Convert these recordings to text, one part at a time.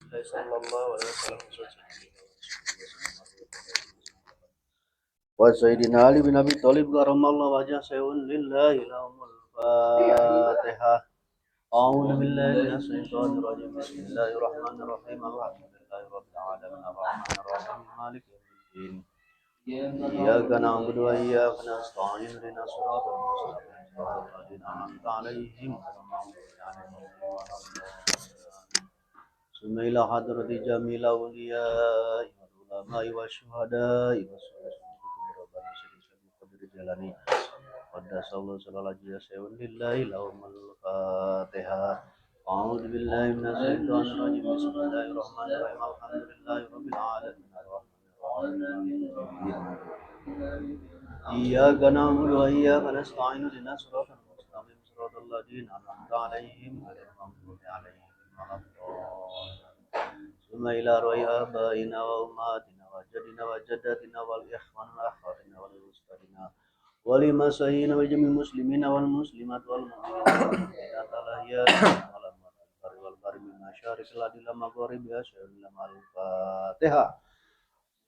الله صلى الله عليه وسلم وسيدنا علي بن أبي طالب كرم الله وجهه لله لهم الفاتحة. أعوذ بالله من الشيطان الرجيم. بسم الله الرحمن الرحيم. الحمد لله رب العالمين الرحمن الرحيم مالك يوم الدين. إياك نعبد وإياك نستعين. اهدنا الصراط المستقيم صراط الذين أنعمت عليهم غير المغضوب عليهم ولا الضالين. ثم إلى حضرة جميع الأولياء والعلماء والشهداء والصالحين ربنا سيدنا القدر الجيلاني قدس الله صلى الله عليه وسلم لله لهم الفاتحة. أعوذ بالله من الشيطان الرجيم. بسم الله الرحمن الرحيم. الحمد لله رب العالمين الرحمن الرحيم. إياك نعبد وإياك نستعين. اهدنا الصراط المستقيم صراط الذين أنعمت عليهم غير المغضوب عليهم ولا الضالين. ثم إلى أرواح آبائنا وأمهاتنا وجدنا وجداتنا والإخوان وأخواتنا والأستاذنا ولمسيحين وجميع المسلمين والمسلمات والمؤمنين والمؤمنات الأحياء والأموات البر والبحر من مشارق الأرض إلى مغاربها شهد الفاتحة.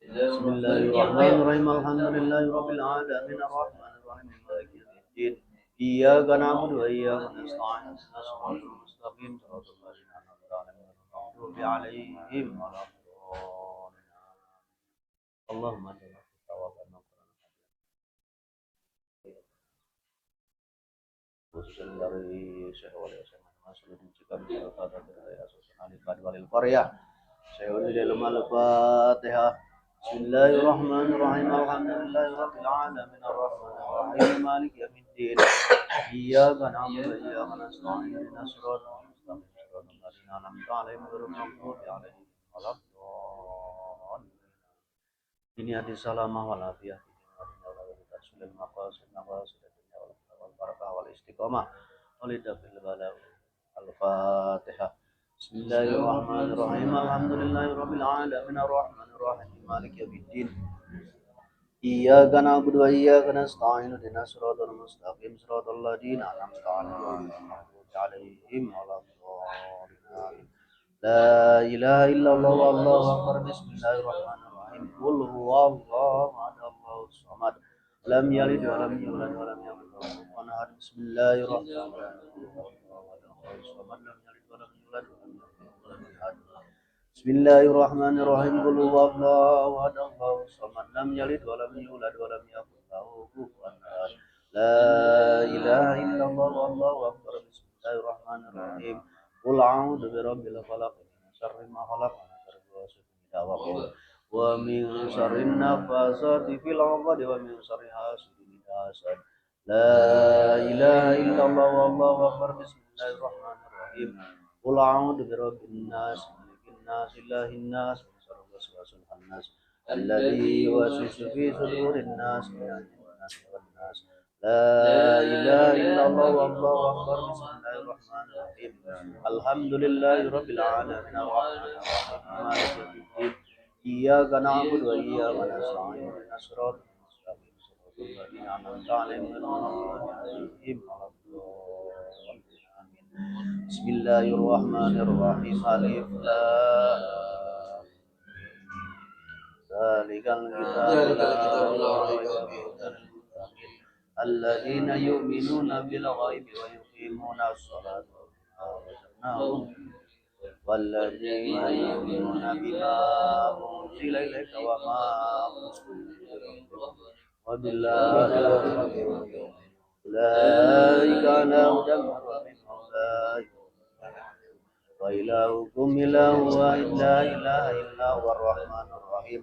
بسم الله الرحمن الرحيم. الحمد لله رب العالمين الرحمن الرحيم مالك يوم الدين. إياك نعبد وإياك نستعين. اهدنا الصراط المستقيم صراط الذين أنعمت عليهم غير المغضوب عليهم ولا الضالين. اللهم اجعلنا في ثواب القرآن khususnya dari Syekh Wali Masuludin Cikam Walil Qaryah Syekh dalam Al-Fatihah. Bismillahirrahmanirrahim. Alhamdulillahi rabbil alamin arrahmanir rahim maliki yaumiddin. Iyyaka na'budu wa iyyaka nasta'in. Ihdinas siratal mustaqim siratal ladzina an'amta 'alaihim ghairil maghdubi 'alaihim waladdallin. Ini hati salamah wal afiyah wa maqasid maqasid dunya wal barakah wal istiqamah walidafil bala. Al-Fatihah. Bismillahirrahmanirrahim. Alhamdulillahi rabbil alamin arrahmanir rahim maliki yaumiddin. Iyyaka na'budu wa iyyaka nasta'in. Ihdinas siratal mustaqim siratal ladzina an'amta 'alaihim ghairil maghdubi 'alaihim waladdallin. La ilaha illallah wallahu akbar. Bismillahirrahmanirrahim. Qul huwallahu ahad Allahus samad. Lam yalid wa lam yulad wa lam yakul lahu kufuwan ahad. Bismillahirrahmanirrahim. Samad lam yalid wa lam yulad wa lam yakul lahu kufuwan ahad. Bismillahirrahmanirrahim. Qul huwallahu ahad Allahus samad. Lam yalid wa lam yulad wa lam yakul lahu kufuwan ahad. La ilaha illallah wallahu akbar. Bismillahirrahmanirrahim. Qul a'udzu birabbil falaq min syarri ma khalaq wa min syarri ghasiqin idza waqab wa min syarri nafasati fil 'uqad wa min syarri hasidin idza hasad. La ilaha illallah wallahu akbar. Bismillahirrahmanirrahim. Qul a'udzu birabbin nas malikin nas ilahin nas min syarril waswasil khannas alladzi yuwaswisu fi sudurin nas minal jinnati wan nas. La ilaha illallah wallahu akbar. Bismillahirrahmanirrahim. Alhamdulillahi rabbil alamin arrahmanir rahim maliki yaumiddin. Iyyaka na'budu wa iyyaka nasta'in. Ihdinas siratal mustaqim siratal ladzina an'amta 'alaihim ghairil maghdubi 'alaihim waladdallin. Amin. Bismillahirrahmanirrahim. Alif lam Zalikal kitabu la raiba fihi hudan lil muttaqin alladzina yu'minuna bil ghaibi wa yuqimuna as-salata wa mimma razaqnahum walladzina yu'minuna bima unzila ilaika wa ma wa billahi ulaika ala hudan min rabbihim wa ilahukum ilahu wahid la ilaha illa huwa ar-rahmanur rahim.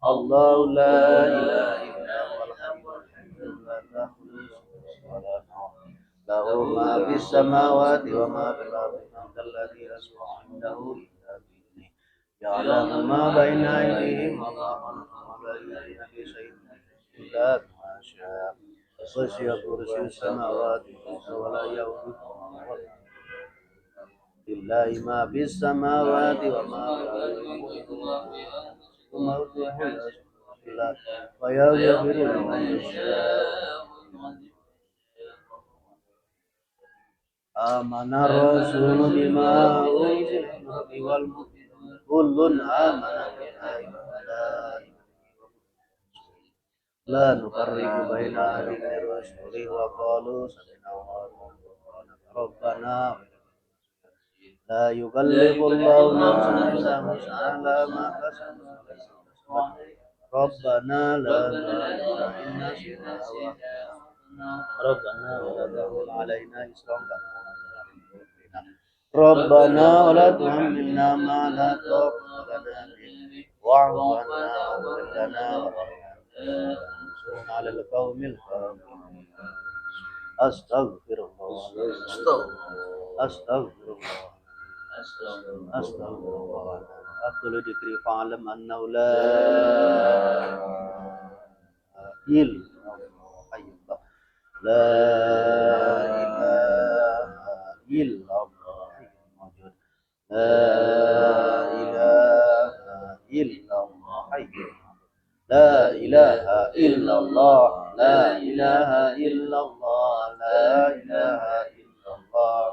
Allahu la ilaha illa huwal hayyul qayyum la ta'khudhuhu sinatun wa la nawm lahu ma fis samawati wa ma fil ardi man dhal ladzi yashfa'u 'indahu illa bi'idhnihi ya'lamu ma baina aydihim wa ma khalfahum wa la yuhituna bi shay'in illa bima syaa wasi'a kursiyyuhu samawati wa la ya'uduhu lillahi ma fis samawati wa ma fil ardi wa yaghfiru liman yashaa. Amana ar-rasulu bima unzila min rabbihi wal mu'minun كل آمن بالله وملائكته لا نفرق بين أحد من رسله وقالوا سمعنا وأطعنا ربنا لا يكلف الله نفسا إلا وسعها ما كسبت ربنا لا تؤاخذنا إن نسينا أو أخطأنا ربنا ولا تحمل علينا إصرا كما حملته ربنا ولا تحملنا ما لا طاقة لنا به واعف عنا واغفر لنا وارحمنا وانصرنا على القوم الكافرين. أستغفر الله أستغفر الله أستغفر الله. أفضل ذكري فاعلم أنه لا إله إلا الله لا إله إلا الله موجود لا إله إلا الله لا إله إلا الله لا إله إلا الله لا إله إلا الله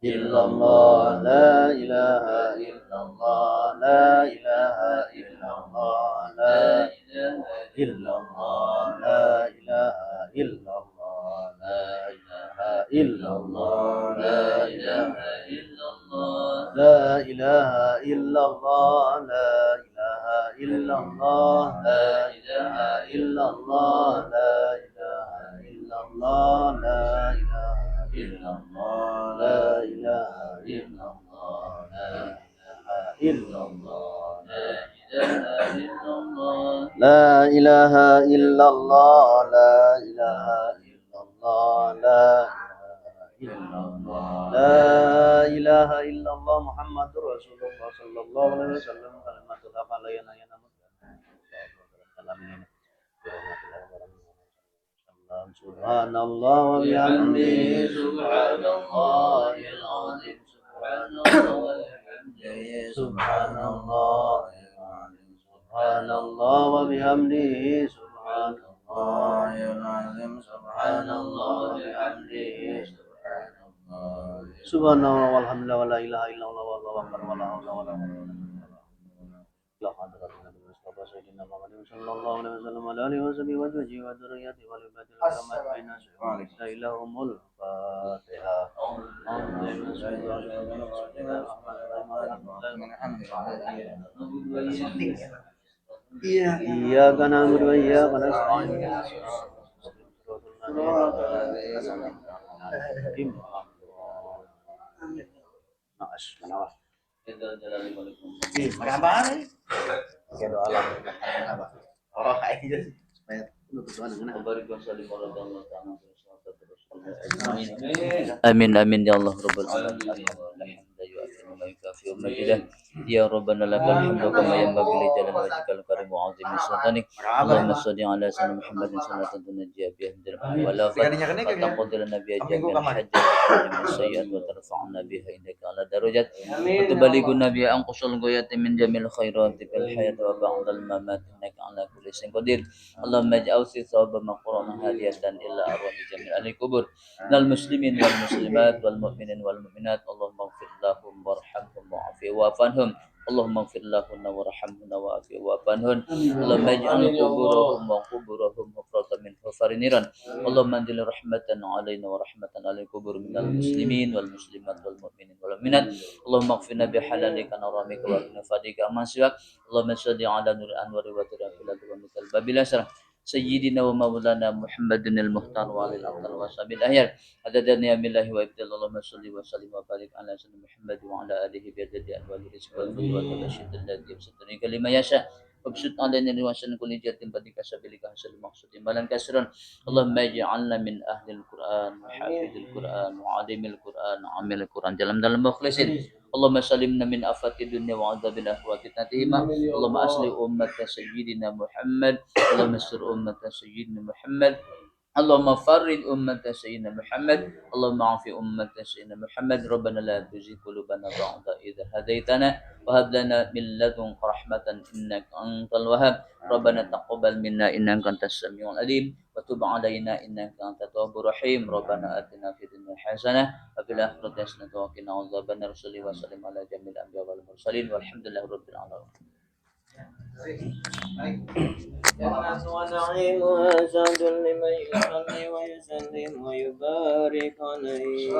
إلا الله لا إله إلا الله لا إله إلا الله لا إلا الله لا إله إلا الله لا إله إلا الله لا إله إلا الله لا إله إلا الله لا إله إلا الله لا إله إلا الله لا إله إلا الله لا إله إلا الله لا إله إلا الله لا إله إلا الله لا إله إلا الله لا إله إلا الله لا إله إلا الله لا إله إلا الله محمد رسول الله صلى الله عليه وسلم كلمة الحق علينا سبحان الله وبحمده سبحان الله العظيم سبحان الله وبحمده سبحان الله العظيم سبحان الله وبحمده سبحان الله العظيم سبحان الله وبحمده سبحان الله سبحان الله والحمد لله ولا إله إلا الله والله أكبر ولا حول ولا قوة إلا بالله سيدنا محمد صلى الله عليه وسلم وعلى آله وصحبه وأزواجه وذريته والعباد الكرام أجمعين لهم الفاتحة. إياك نعبد وإياك نستعين. Amin amin ya Allah rabbal alamin. Ya Rabbana lakal hamdu kama yanbaghi li jalali wajhikal karim wa 'azimi sultanik. Allahumma shalli ala sayyidina Muhammadin salatan tunajjiya biha min al-walafat wa taqdi lana biha jami'al hajat wa sayyi'at wa tarfa'na biha indaka ala darajat wa tuballighuna biha anqusul ghayati min jami'il khairati fil hayati wa ba'dal mamat innaka ala kulli shay'in qadir. Allahumma ij'al thawaba ma qara'na hadiyatan ila arwahi jami'il ahli qubur minal muslimin wal muslimat wal mu'minin wal mu'minat. Allahumma ighfir lahum warhamhum wa'afi wa'fu anhum. Allahumma ighfir lahunna warhamhunna wa'afi wa'fu anhun. Allahumma ij'al quburahum wa quburahum hufratan min hufarin niran. Allahumma anzil rahmatan alaina wa rahmatan alal qubur minal muslimin wal muslimat wal mu'minin wal mu'minat. Allahumma ighfirna bi halalika wa haramika wa bi fadlika amman siwak. Allahumma salli ala nuril anwari wa tirafil wa mikal babil asra Sayyidina wa maulana Muhammadin al-Muhtar wa alil afdal wa sabil ahyar adada ni'amillahi wa ibdal. Allahumma salli wa sallim wa barik ala sayyidina Muhammad wa ala alihi bi adadi anwali rizqi wal fadli wa tabashshir alladhi yabsutuni kalima yasha wabsut alaina liwasan kulli jatin badika sabilika hasil maqsudin balan kasran. Allahumma ij'alna min ahli al-Qur'an wa hafizil Qur'an wa alimil Qur'an wa amil Qur'an dalam dalam mukhlisin. Allahumma salimna min afati dunya wa adzabil akhirati fitnatihima. Allahumma asli ummata sayyidina Muhammad. Allahumma sur ummata sayyidina Muhammad. Allahumma farrid ummata sayyidina Muhammad. Allahumma afi ummata sayyidina Muhammad. Rabbana la tuzigh qulubana ba'da idh hadaytana wa hab lana min ladunka rahmatan innaka antal wahhab. Rabbana taqabbal minna innaka antas samiul alim وتب علينا إنك أنت التواب الرحيم. ربنا آتنا في الدنيا حسنة وفي الآخرة حسنة وقنا عذاب النار. صلى وسلم على جميع الأنبياء والمرسلين والحمد لله رب العالمين. جنة ونعيمها سعد لمن يصلي ويسلم ويبارك عليه.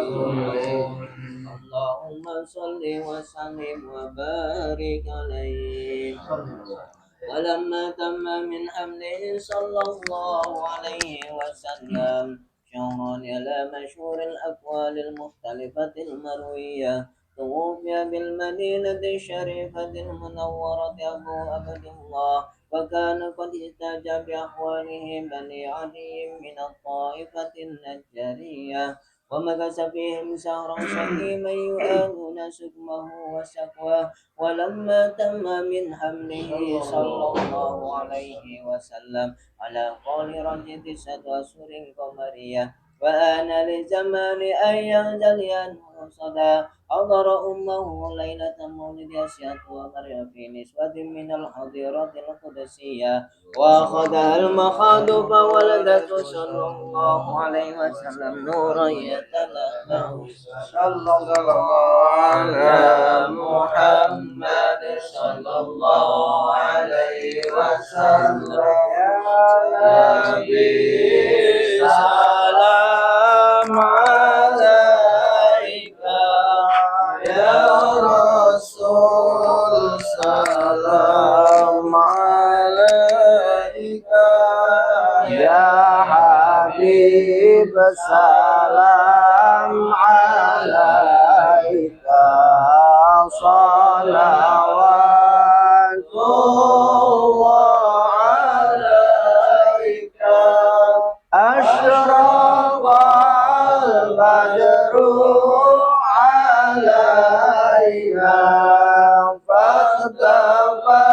اللهم صل وسلم وبارك عليه. ولما تم من حمله صلى الله عليه وسلم شهرا إلى مشهور الأقوال المختلفة المروية، توفي بالمدينة الشريفة المنورة أبو عبد الله، وكان قد احتاج بأحواله بني عدي من الطائفة النجارية، ومكث فيهم شهرا شكيما يؤانون سكمه وسقواه. ولما تم من حمله صلى الله عليه وسلم على قول رجل 9 أشهر قمرية، وآن لزمان أن ينزل عنه صدى، حضر أمه ليلة مولد أسيا ومريم في نسوة من الحظيرة القدسية، وأخذها المخاض فولدته صلى الله عليه وسلم نورا يتلألأ. صلى الله على محمد صلى الله عليه وسلم. يا نبي سلام عليك، يا رسول سلام عليك، يا حبيب سلام عليك، صلوات الله عليك. أشرق البدر علينا فاختفى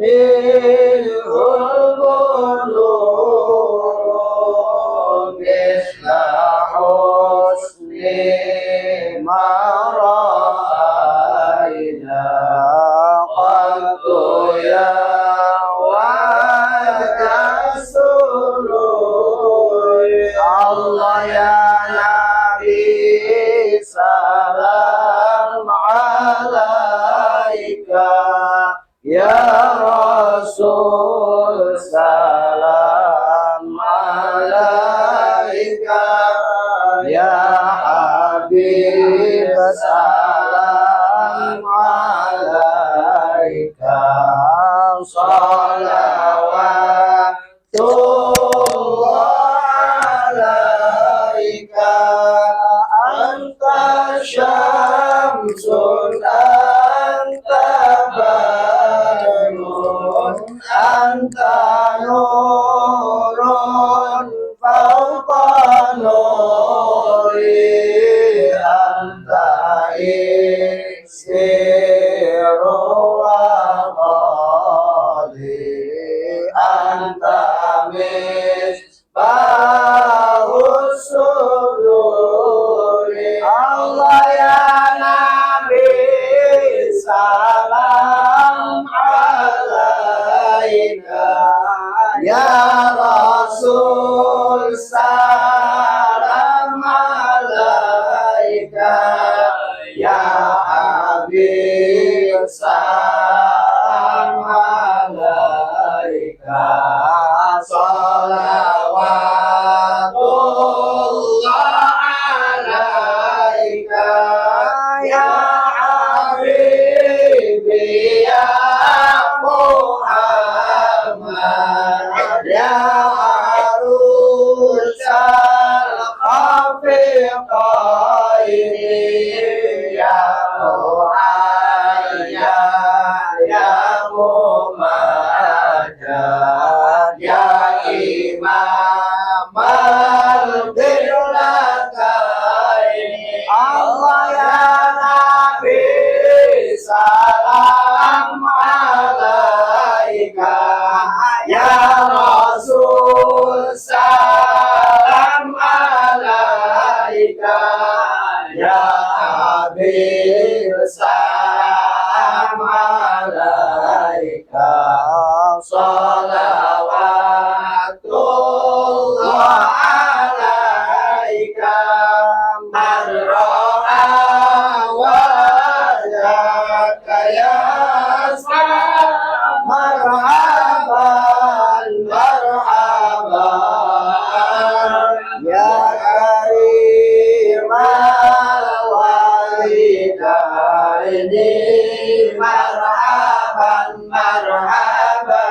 منه البدور مثل حسن ما رأينا قد يا وعد السرور. الله يا نبي سلام عليك، يا رسول سلام عليك، يا حبيب سلام عليك، صلوات الله عليك. أنت شمس أنت بدر أنت نور فوق نوري، أنت إكسير وغالي، أنت مصباح الصدور. الله يا نبي سلام عليك، يا رسول سلام عليك، يا حبيب سلام عليك، صلوات الله عليك. يا حبيبي يا محمد، يا عروس الخفقين، يا معين يا ممجد، يا إمام القبلتين. الله يا نبي سلام عليك، يا رسول سلام عليك، يا حبيب سلام عليك، صلوات الله يسعى مرحبا مرحبا يا كريم الوالدين مرحبا مرحبا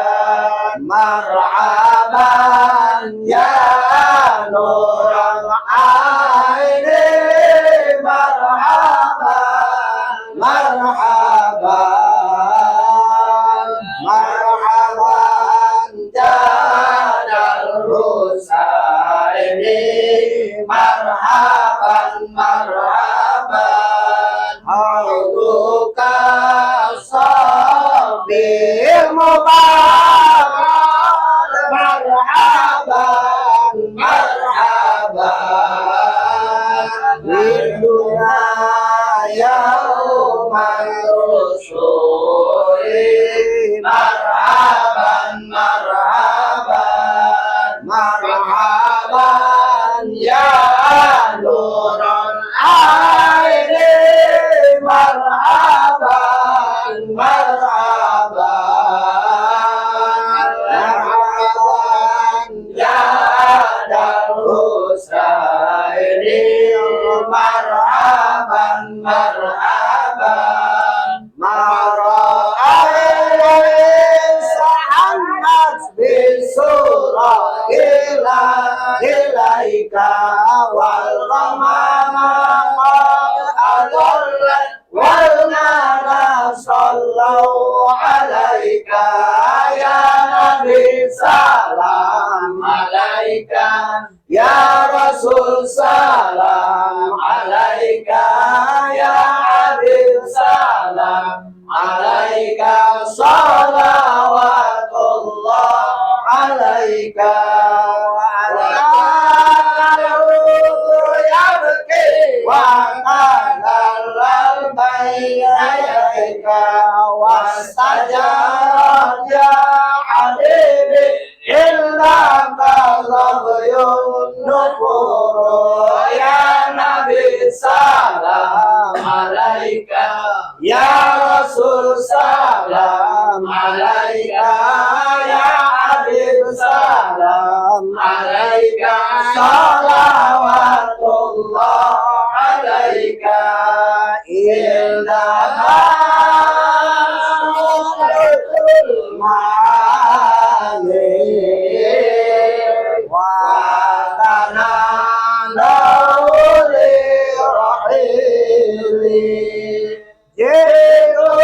مرحبا يا نور العين مرحبا مرحبا مرحبا جاد الحسين مرحبا مرحبا حوضك الصافي المبارك مرحبا مرحبا للدنيا يوم الرسول مرحبا مرحبا مرحبا يا نور العين مرحبا مرحبا مرحبا يا الحسين مرحبا مرحبا ما رأيت سحنت بالسورة إلى إليك والغمام قد أضلت والنار صلوا عليك يا نبي سلام عليك يا رسول سلام عليك يا حبيب سلام عليك صلوات الله عليك وعلى يبكي وقال بين يديك واستجار يا حبيبي إلا ظبي النفور يا نبي سلام عليك يا رسول سلام عليك يا حبيب سلام عليك صلوات الله عليك إلا المعالي وتنالوا لرحيلي جئتم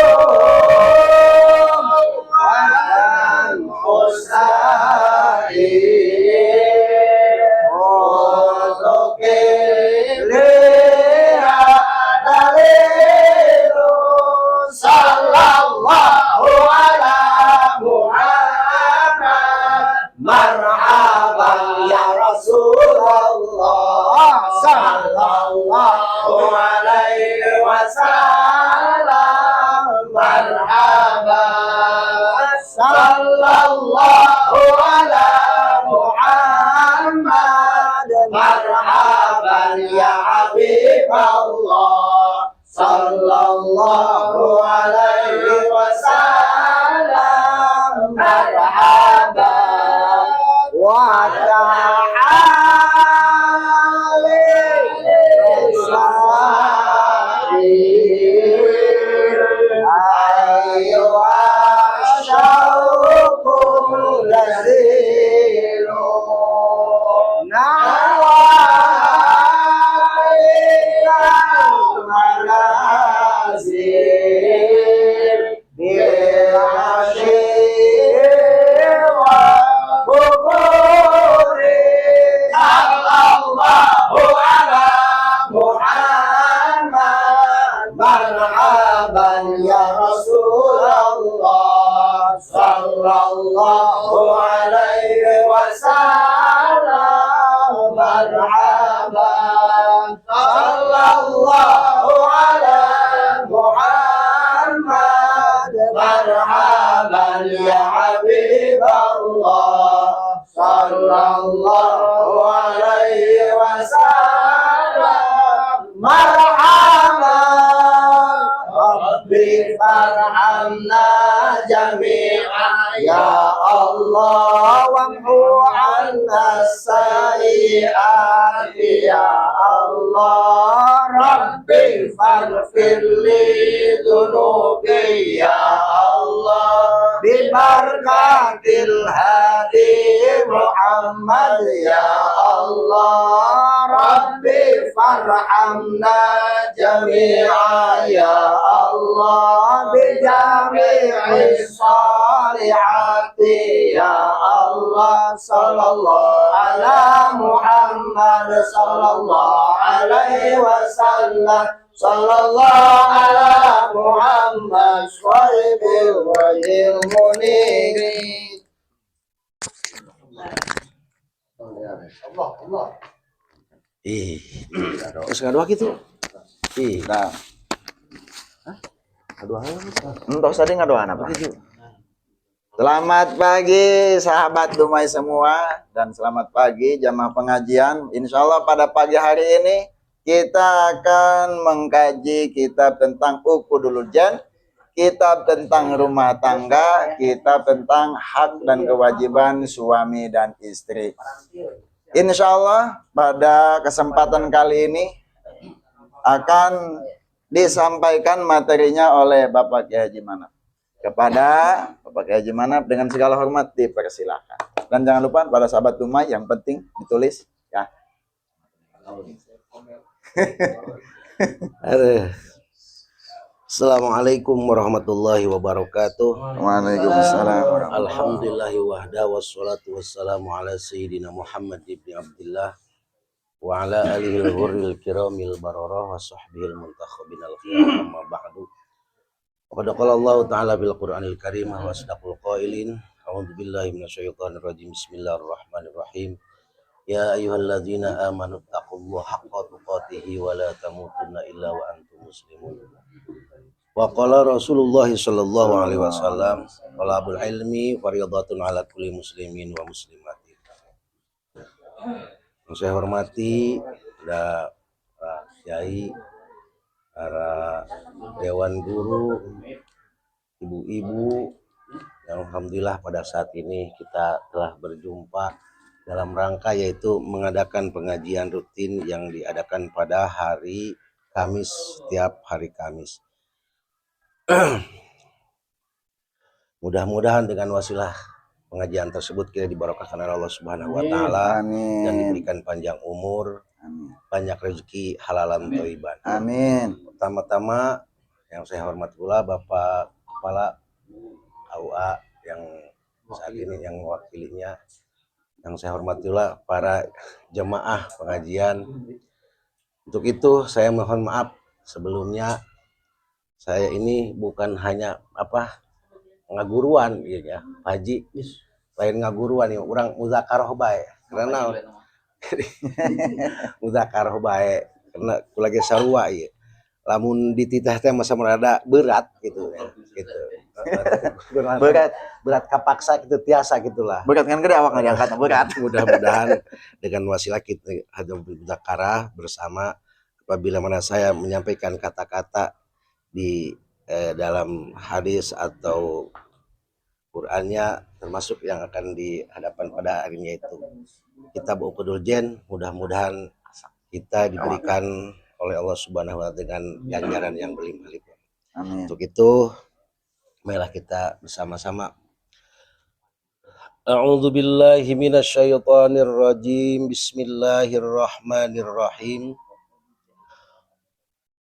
والحسين دليل صلى الله على محمد مرحبا يا رسول الله صلى الله عليه وسلم مرحبا صلى الله على محمد مرحبا يا حبيب الله صلى الله عليه وسلم مرحبا وتعالي سائر أيها الشوق الجزيل نوالك المنازل بالعشي والبكور صلى الله على محمد مرحبا يا رسول الله صلى الله عليه وسلم مرحبا صلى الله على محمد مرحبا يا حبيب الله صلى الله عليه وسلم مرحبا ربي وارحمنا جميعا يا الله وامحو عنا السيئات يا الله ربي فاغفر لي ذنوبي يا الله ببركة الهادي محمد يا الله ربي فارحمنا جميعا يا الله بجميع الصالحات يا الله صلى الله على محمد صلى الله عليه وسلم صلى الله على محمد صاحب الوجه المنير. Allah Allah. Ih, terus ngadoa gitu. Ih, Nah, ngadoa. Entos tadi ngadoan apa? Gitu. Selamat pagi sahabat Dumai semua dan selamat pagi jamaah pengajian. Insya Allah pada pagi hari ini kita akan mengkaji kitab tentang Uqudul Jan, kitab tentang rumah tangga, kitab tentang hak dan kewajiban suami dan istri. Insya Allah pada kesempatan kali ini akan disampaikan materinya oleh Bapak Kiai Haji Manap. Kepada Bapak Kiai Haji Manap dengan segala hormat dipersilakan. Dan jangan lupa pada sahabat Dumai yang penting ditulis ya. Aduh. Assalamualaikum warahmatullahi wabarakatuh. Waalaikumsalam. Alhamdulillahi wahda wassalatu wassalamu ala sayyidina Muhammad ibni Abdullah wa ala alihi al-ghurril kiramil bararah wa sahbihi al-muntakhabin al-khiyar, amma ba'du. Wa qad qala Allah ta'ala bil Qur'anil Karim wa asdaqul qailin. A'udzu billahi minasyaitonir rajim. Bismillahirrahmanirrahim. Ya ayyuhalladzina amanu taqullaha haqqa tuqatih wa la tamutunna illa wa antum muslimun. Wa qala Rasulullah sallallahu alaihi wasallam, talabul ilmi fariyadatun ala kulli muslimin wa muslimatin. Yang saya hormati ada para kiai, para dewan guru, ibu-ibu, yang alhamdulillah pada saat ini kita telah berjumpa dalam rangka yaitu mengadakan pengajian rutin yang diadakan pada hari Kamis, setiap hari Kamis. Mudah-mudahan dengan wasilah pengajian tersebut kita dibarokahkan oleh Allah Subhanahu wa taala dan Amin. diberikan panjang umur, Amin. banyak rezeki halalan thayyiban. Amin. Pertama-tama yang saya hormat pula Bapak Kepala KUA yang saat ini yang mewakilinya, yang saya hormati pula para jemaah pengajian. Untuk itu saya mohon maaf sebelumnya, saya ini bukan hanya apa ngaguruan gitu ya, Pak Haji, lain ngaguruan ya, orang muzakaroh bae. Karena muzakaroh bae karena lagi sarua ya. Lamun dititah teh masa merada berat gitu ya, gitu. Berat, Berat, berat kapaksa gitu tiasa gitulah. Berat kan gede awak diangkat berat. Mudah-mudahan dengan wasilah kita ada muzakarah bersama, apabila mana saya menyampaikan kata-kata di dalam hadis atau Qur'annya termasuk yang akan dihadapan pada harinya itu kitab Uqudul Jen, mudah-mudahan kita diberikan oleh Allah Subhanahu wa taala dengan ganjaran yang berlimpah-limpah. Amin. Untuk itu marilah kita bersama-sama. A'udzu billahi minasyaitonir rajim. Bismillahirrahmanirrahim.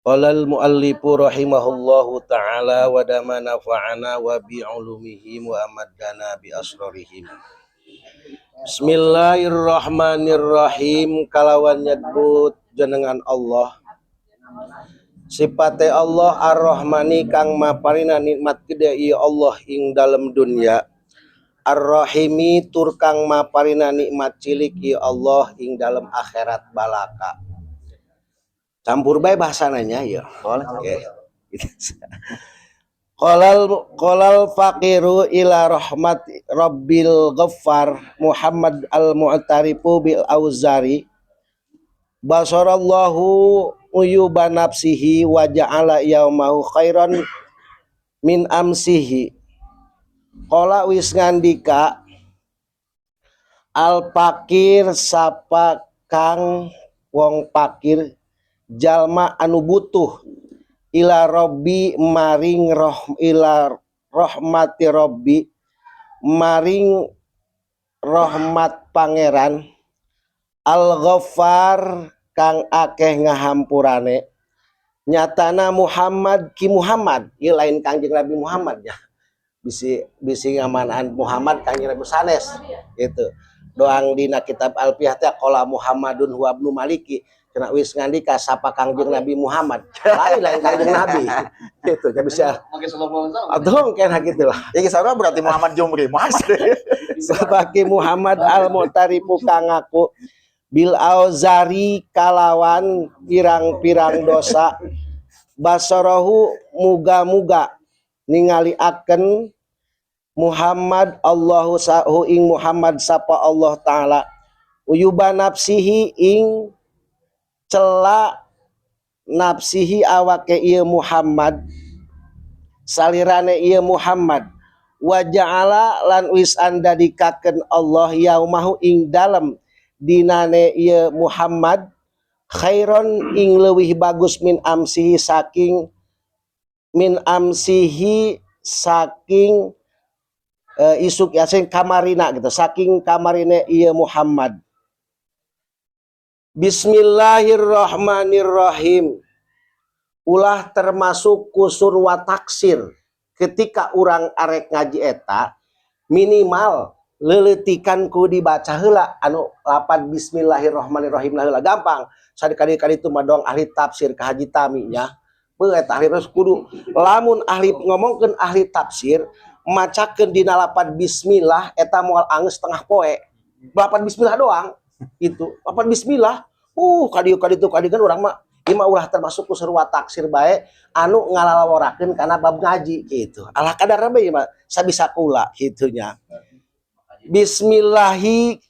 Qala al-muallifu rahimahullahu ta'ala wa dama nafa'ana wa bi ulumihim wa amaddana bi asrarihim. Bismillahirrahmanirrahim. Kalawan nyebut jenengan Allah. Sipate Allah Ar-Rahmani kang maparina nikmat gede ieu Allah ing dalem dunya. Ar-Rahimi tur kang maparina nikmat cilik ieu Allah ing dalem akhirat balaka. Campur bae bahasananya ya. Boleh. Oke. Qalal qalal faqiru ila rahmat rabbil ghaffar Muhammad al-mu'tarifu bil auzari basarallahu uyuba nafsihi wa ja'ala yaumahu khairan Min amsihi qala wis ngandika al fakir sapa kang wong fakir, jalma anu butuh, ila robbi maring roh, ila rahmati robbi maring rahmat pangeran, al ghaffar kang akeh ngahampurane. Nyatana Muhammad, Ki Muhammad ieu, lain Kangjeng Nabi Muhammad ya, bisi bisi ngamanaan Muhammad Kangjeng Nabi sanes gitu doang. Dina kitab Alfiyah teh qala Muhammadun huwa ibnu Maliki cenah, wis ngandika sapa Kangjeng Nabi Muhammad, lain lain Kangjeng Nabi gitu ya, bisa atau kena gitu lah. Iki sarua berarti Muhammad Jumri. Muhammad. Sebagai Muhammad al mu'tarifu kang ngaku bil auzari kalawan pirang-pirang dosa, basarahu muga-muga ningali aken Muhammad Allahu sahu ing Muhammad sapa Allah taala uyuba nafsihi ing cela nafsihi awake ieu Muhammad, salirane ieu Muhammad, wa ja'ala lan wis andadikakeun Allah yaumahu ing dalem dinane ieu Muhammad khairon ing leuwih bagus min amsihi saking, min amsihi saking isuk ya, sing kamarina gitu, saking kamarine ieu Muhammad. Bismillahirrahmanirrahim. Ulah termasuk kusur wa taksir. Ketika urang arek ngaji eta minimal leletikan ku dibaca heula anu lapan bismillahirrahmanirrahim lah heula, gampang. Kali-kali itu mah dong ahli tafsir ka Haji Tami nya. Beuh, eta ahli terus kudu lamun ahli ngomongkeun ahli tafsir macakeun dina lapan bismillah eta moal anggeus setengah poe. Lapan bismillah doang itu. Lapan bismillah. Kadieu kaditu kadieu kan urang mah ieu mah ulah termasuk kusur wa taksir bae anu ngalalaworakeun kana bab ngaji gitu. Alah kadar bae mah sabisa kula kitu nya. Bismillahi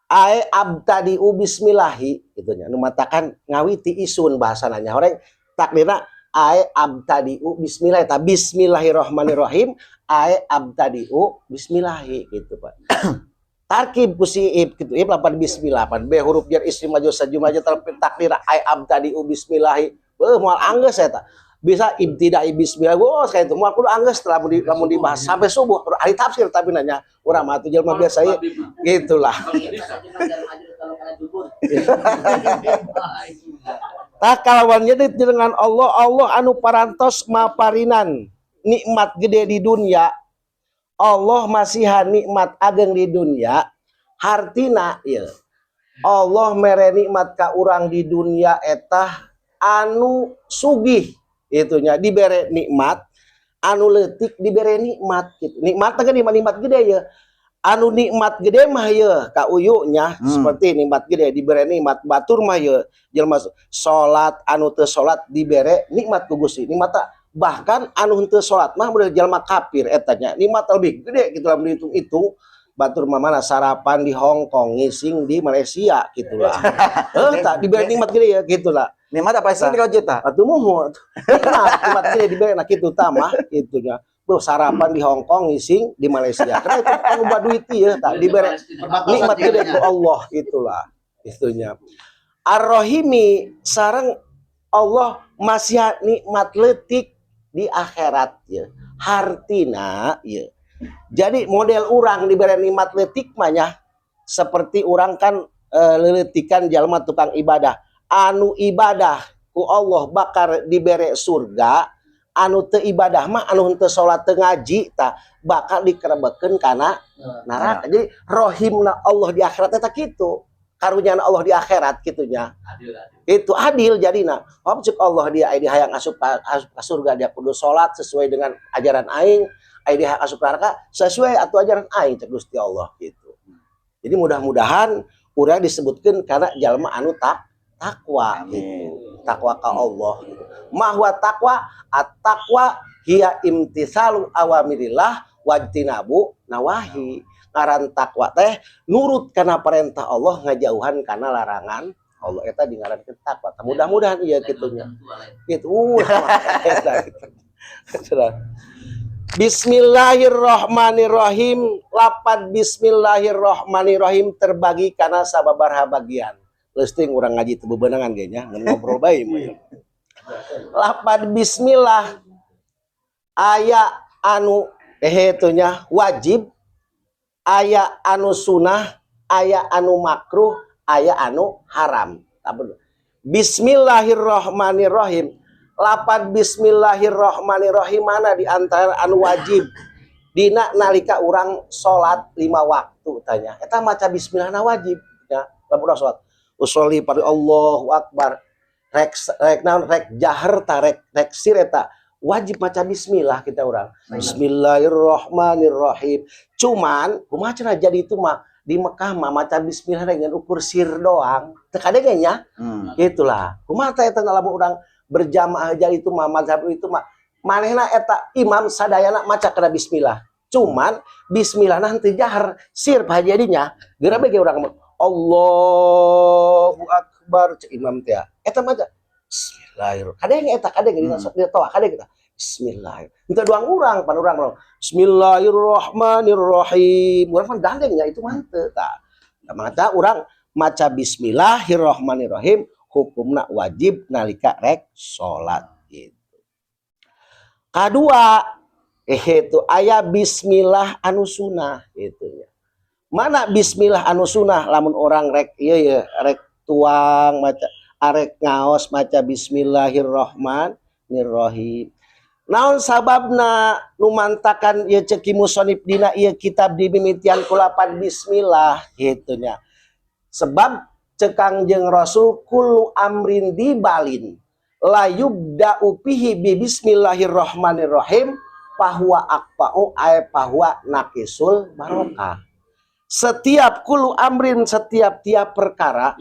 ae abtadiu bismillahi gitu nya. Nu matakan ngawiti isun bahasana nya horeng takdirna ae abtadiu bismillah eta bismillahirrahmanirrahim ae abtadiu bismillahi gitu, Pak. Tarkib ku si ib gitu, ib lapan bismillah, pan b huruf jar isim maju sajumlah takdir ae abtadiu bismillahi. Beuh, moal anggeus eta. Bisa ibtidai bismillah, wah kayak itu moal kudu anggeus lamun dibahas sampai subuh. Ahli tafsir tapi nanya urang mah atuh jelema biasa ye gitulah. Kalau kena jubur. Tah kalawan nyedit dengan Allah, Allah anu parantos maparinan nikmat gede di dunia, Allah masihan nikmat ageng di dunia. Hartina ya Allah mere nikmat ka urang di dunia etah anu sugih itunya dibere nikmat, anu leutik dibere nikmat gitu. Nikmat teh nikmat nikmat gede ya, anu nikmat gede mah ya ka uyunya. Seperti nikmat gede dibere nikmat batur mah ya jelema salat, anu teu salat dibere nikmat ku Gusti nikmat tak. Bahkan anu henteu salat mah udah jelema kafir eta nya nikmat lebih gede gitu lamun dihitung-hitung. Batur mah mana sarapan di Hong Kong, ngising di Malaysia gitulah. Eh, tak dibere nikmat gede ya gitulah. Nikmat apa sih kalau juta? Atuh muhun. Nikmat, nikmat gede dibere nah kitu tamah gitu nya. Beuh, sarapan di Hong Kong, ngising di Malaysia. Karena itu kan ubah duit ya, tak dibere nikmat gede ku Allah itulah itunya. Ar-Rahimi sareng Allah masih nikmat letik di akhirat ya. Hartina ya. Jadi model urang diberi nikmat letik mah nya seperti urang kan leletikan jalma tukang ibadah. Anu ibadah ku Allah bakal dibere surga, anu teu ibadah mah anu henteu salat teu ngaji tah bakal dikerebekeun kana neraka. Jadi rohimna Allah di akhirat eta kitu. Karunyana Allah di akhirat kitunya. Adil, adil. Itu adil jadina. Oh, cek Allah dia aya hayang asup ka surga dia kudu salat sesuai dengan ajaran aing, aya dia hayang asup neraka sesuai atau ajaran aing cek Gusti Allah gitu. Jadi mudah-mudahan urang disebutkeun karena jalma anu tak takwa gitu. Takwa ka Allah gitu. Mahwa takwa? At-taqwa hiya imtithalu awamirillah wajtinabu nawahi. Ngaran takwa teh nurut kana perintah Allah, ngajauhan kana larangan Allah, eta dingarankeun takwa. Mudah-mudahan iya kitu nya. Gitu. Eta gitu. Sudah. Bismillahirrahmanirrahim. Lapad bismillahirrahmanirrahim terbagi karena sababaraha bagian. Leusting urang ngaji teu bebenangan ge nya, ngobrol bae mah. Lapad bismillah aya anu itu nya wajib, aya anu sunah, aya anu makruh, aya anu haram. Bismillahirrahmanirrahim. Lapad bismillahirrahmanirrahim mana di antara anu wajib dina nalika urang salat 5 waktu tanya. Eta maca bismillahna wajib ya. Lamun urang salat usolli pada Allahu akbar, rek rek naon, rek jahar ta rek rek sir, eta wajib maca bismillah kita urang. Bismillahirrahmanirrahim. Cuman kumaha cenah, jadi itu mah di Mekah mah maca bismillah dengan ukur sir doang. Teu kadenge nya. Itulah. Kumaha teh eta lamun urang berjamaah, jadi itu mah mazhab itu mah manehna eta imam sadayana maca kana bismillah. Cuman bismillahna henteu jahar, sir pa jadinya. Geura bae ge urang mah Allahu akbar cek imam teh. Eta maca bismillahirrahmanirrahim. Kadenge eta, kadenge dina dina toa kadenge eta. Bismillah. Henteu doang urang, pan urang mah bismillahirrahmanirrahim. Urang mah dandeng nya itu mah henteu tah. Nah, maka urang maca bismillahirrahmanirrahim hukumna wajib nalika rek salat gitu. Kadua itu aya bismillah anu sunah gitu ya. Mana bismillah anu sunah? Lamun orang rek ieu ya, rek tuang maca, arek ngaos maca bismillahirrahmanirrahim. Naon sababna numantakan ieu cek musonif dina ieu kitab dimimitian ku lapan bismillah gitu nya? Sebab cek Kangjeng Rasul, kullu amrin dzibalin la yubda'u fihi bi bismillahirrahmanirrahim fahuwa aqtha'u ay fahuwa naqisul barokah. Setiap kullu amrin, setiap tiap perkara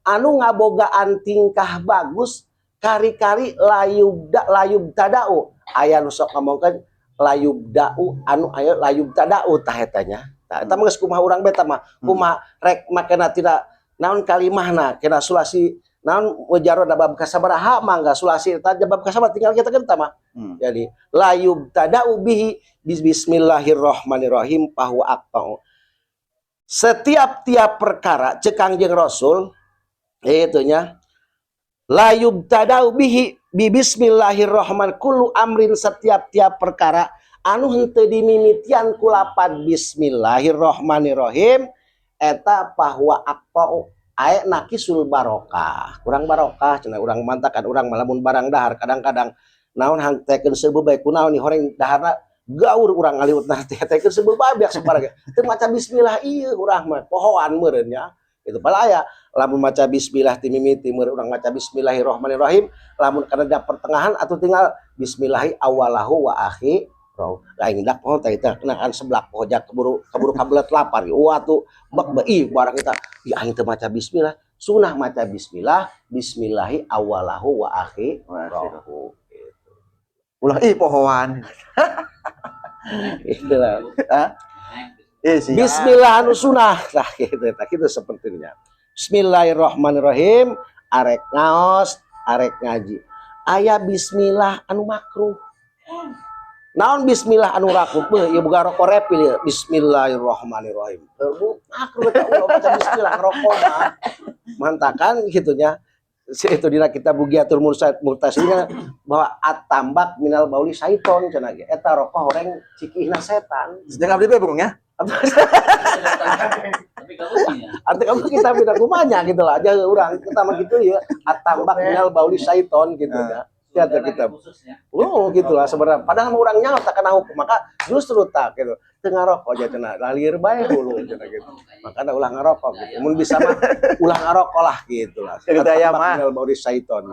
anu ngabogaan tingkah bagus, kari-kari la yubda la yubtada'u, aya nu sok ngomongkeun la yubda'u anu aya la yubtada'u tah eta nya. Tah eta mah geus kumaha urang beta mah, kumaha rek makena tidak naon kalimahna kena sulasi naon mujarrad bab kasabaraha mangga sulasi eta bab kasabaraha tinggal kita kan mah. Jadi la yubtada'u bihi bismillahirrahmanirrahim fahuwa aqta'u. Setiap tiap perkara cek Kangjeng Rasul itu nya la yubtada'u bihi bi bismillahirrahman kullu amrin, setiap tiap perkara anu henteu dimimitian ku lapad bismillahirrahmanirrahim eta fahuwa aqta'u ae naqisul barokah, kurang barokah cenah. Urang mantakan urang malamun barang dahar kadang-kadang naon hangtekeun seubeuh bae, kunaon nih horeng daharna gaur, urang ngaliwet nah teh tekeun seubeuh bae biak sabarang teu maca bismillah ieu urang mah pohoan meureun nya. Itu pala aya lamun maca bismillah ti mimiti meureun urang maca bismillahirrahmanirrahim, lamun kana pertengahan atau tinggal bismillahi awalahu wa akhirahu. Lain dak poho teh teh kan seblak poho jak keburu keburu kabelet lapar wah tuh bek be ih barang kita ya aing teu maca bismillah. Sunah maca bismillah, bismillahi awalahu wa akhirahu gitu. Ulah ih pohoan. Itulah. Eh sih. Bismillah anu sunah lah gitu, tah gitu sepertinya. Bismillahirrahmanirrahim arek ngaos, arek ngaji. Aya bismillah anu makruh. Naon bismillah anu makruh? Beuh, ieu boga rokok repil ieu. Bismillahirrahmanirrahim. Bu, makruh eta ulah maca bismillah ngerokok mah. Mantakan gitu nya. Si itu dina kitab Bughyatul Murtasidina bahwa at-tambak minal bauli syaiton cenah ge. Eta rokok horeng cikihna setan. Sedang abdi be bung ya. Tapi kamu punya. Artinya kamu kita beda kumanya gitu lah aja orang kita mah gitu ya, at-tambak minal bauli syaiton gitu ya. Ya kita. Khususnya. Oh gitulah sebenarnya. Padahal mah urang nyaho tak kena hukum, maka justru tak gitu. Teu ngarokok aja cenah, lalir bae hulu cenah gitu. Makanya ulah ngarokok gitu. Mun bisa mah ulah ngarokok lah gitu lah. Gitu aya At-tambak mah. minal bauli syaiton.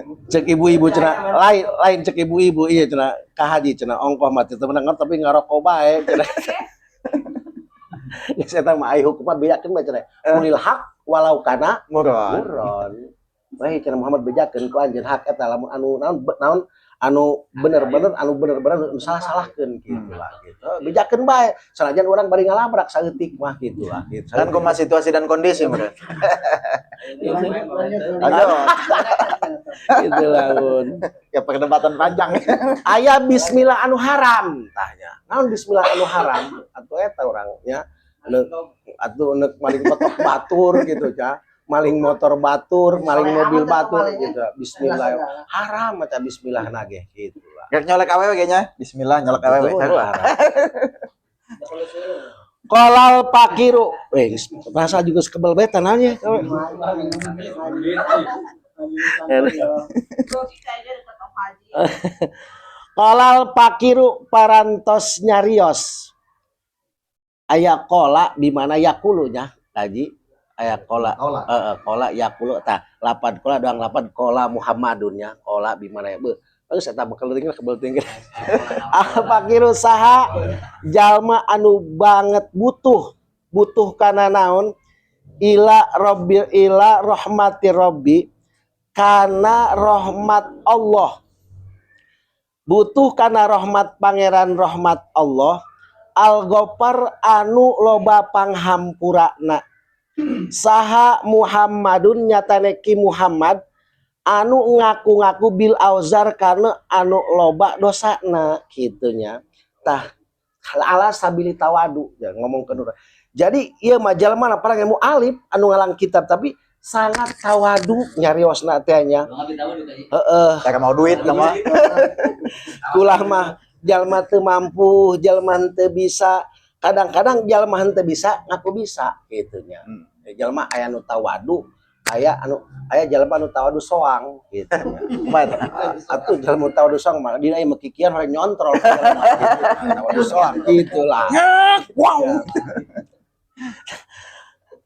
Cek ibu-ibu cenah, lain lain cek ibu-ibu iya cenah ka haji cenah ongkoh mati teu menang tapi ngarokok bae cenah. Geus eta mah ai hukum mah bejakeun bae cenah. Qulil haq walau kana Murron. murron. Bae cenah Muhammad bejakeun ku anjeun hak eta lamun anu naon naon Anu bener-bener salah-salahkeun gitu lah gitu. Bejakeun bae sanajan urang bari ngalabrak saeutik mah gitu lah gitu. Kan kumaha situasi dan kondisi meureun. Aduh, Gitu lah, Bun. Ya perdebatan panjang. Aya bismillah anu haram tah nya. Naon bismillah anu haram? Atuh eta urang nya. Anu atuh nek maling kotok batur gitu ya. Maling motor batur, maling mobil batur gitu. Bismillah haram eta bismillah nage gitu lah. Gak nyolek awewe kayaknya. Bismillah nyolek awewe. Betul, Sarua. haram. قال الفقير, eh rasa juga sekebel beta nanya. Logika aja dekat Om Haji. قال الفقير parantos nyarios. Aya قال بمعنى يقول nya kaji aya قال. قال. Heeh, قال يقول tah lapan قال doang lapan قال محمد nya قال بمعنى ya beuh. Bagus eta bakal tinggal kebel tinggal. الفقير saha jalma anu banget butuh butuh kana naon إلى رب إلى رحمة الرب kana rahmat Allah, butuh kana rahmat pangeran, rahmat Allah الغفار anu loba panghampurana. Saha محمد nyatane ki Muhammad anu ngaku-ngaku بالأوزار karena anu loba dosana gitunya tah على سبيل التواضع ya ngomong ke jadi ieu mah jalma mana ilmu alif anu ngalang kitab tapi sangat tawadu nyariosna teh nya. Heeh. Cara mau duit sama. Kulah mah jalma teu mampu, jalma teu bisa. Kadang-kadang jalma henteu bisa ngaku bisa gitu nya. Jalma aya nu tawadu, aya anu aya jalma anu tawadu soang gitu nya. Kumaha eta? Atuh jalma tawadu soang mah dina ieu mah kikian hoyong nyontrol jalma gitu. Tawadu soang gitulah. Wow.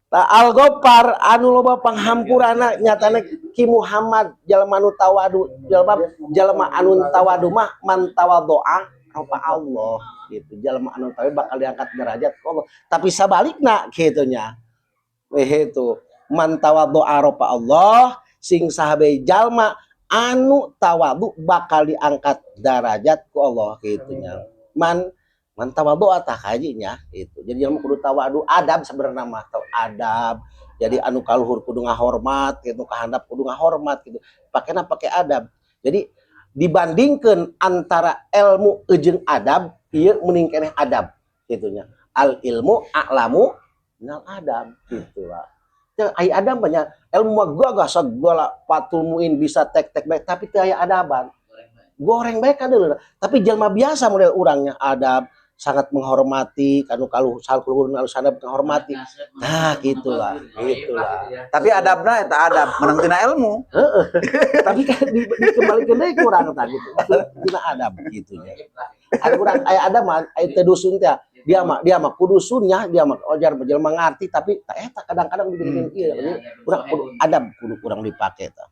Tah الغفار anu loba panghampurana nyatana Ki Muhammad jalma anu tawadu, jalma jalma anu tawadu mah من تواضع رفعه الله gitu. Jalma anu tawadu bakal diangkat derajat ku Allah. Tapi sabalikna kitu nya. Itu من تواضع رفعه الله sing sahabe jalma anu tawadu bakal diangkat derajat ku Allah gitu nya. من من تواضع tah kajinya itu. Jadi jalma kudu tawadu adab sebenarnya mah tau adab. Jadi anu kaluhur kudu ngahormat gitu, kahandap kudu ngahormat gitu. Pakena pake adab. Jadi dibandingkan antara ilmu jeung adab, ieu mending keneh adab gitu nya. العلم أعلم من الأدب gitu lah. Teu ai adab banyak ilmu mah gagah segala Fathul Muin bisa tek-tek baik tapi teu aya adaban. Goreng bae kadeuleu. Tapi jelma biasa model urangnya adab sangat menghormati kanu kaluhur kaluhur sadap menghormati. Nah, gitulah, gitulah. Tapi adabna eta adab menang tina ilmu. Heeh. Tapi kan dikembalikan deui kurang tah gitu. Tina adab gitu nya. Ada kurang aya adab mah aya teu dusun teh. Dia mah kudusunnya, dia mah ojar jelema ngarti tapi tah eta kadang-kadang diberikan ieu kurang kudu adab kudu kurang dipake tah.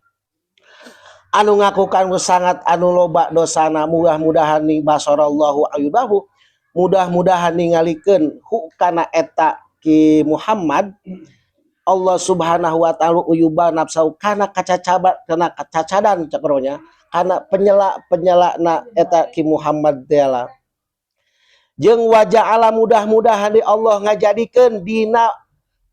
Anu ngakukan sangat anu loba dosana mudah-mudahan ning بصر الله عيوبه mudah-mudahan ningalikeun hu kana eta Ki Muhammad Allah Subhanahu wa taala عيوب نفسه kana kacacabat kana kacacadan cakronya kana penyela penyela na eta Ki Muhammad teh lah. Jeung وجعل mudah-mudahan di Allah ngajadikeun dina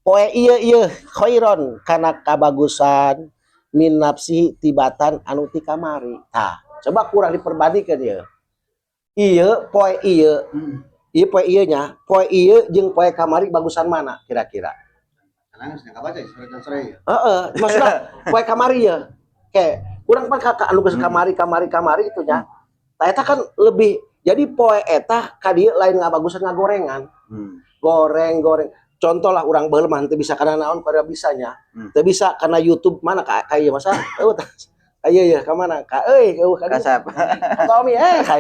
poe ieu ieu خيرا kana kabagusan من نفسه tibatan anu ti kamari. Tah, coba kurang diperbandingkeun ieu. Ieu poe ieu, ieu poe ieu nya, poe ieu jeung poe kamari bagusan mana kira-kira? Karena geus kabaca surat ya. Heeh, maksudna poe kamari ya. Kayak kurang pan ka anu geus kamari kamari kamari itu nya. Tah eta kan lebih jadi poe eta ka dieu lain ngabagusan ngagorengan. Goreng-goreng. Contoh lah urang baheula mah teu bisa kana naon pada bisanya. Teu bisa karena YouTube mana ka ka ieu masa eueuh tah. Ayo ya ka mana? Ka euy eueuh ka dieu. Kasep. Tommy eh ka.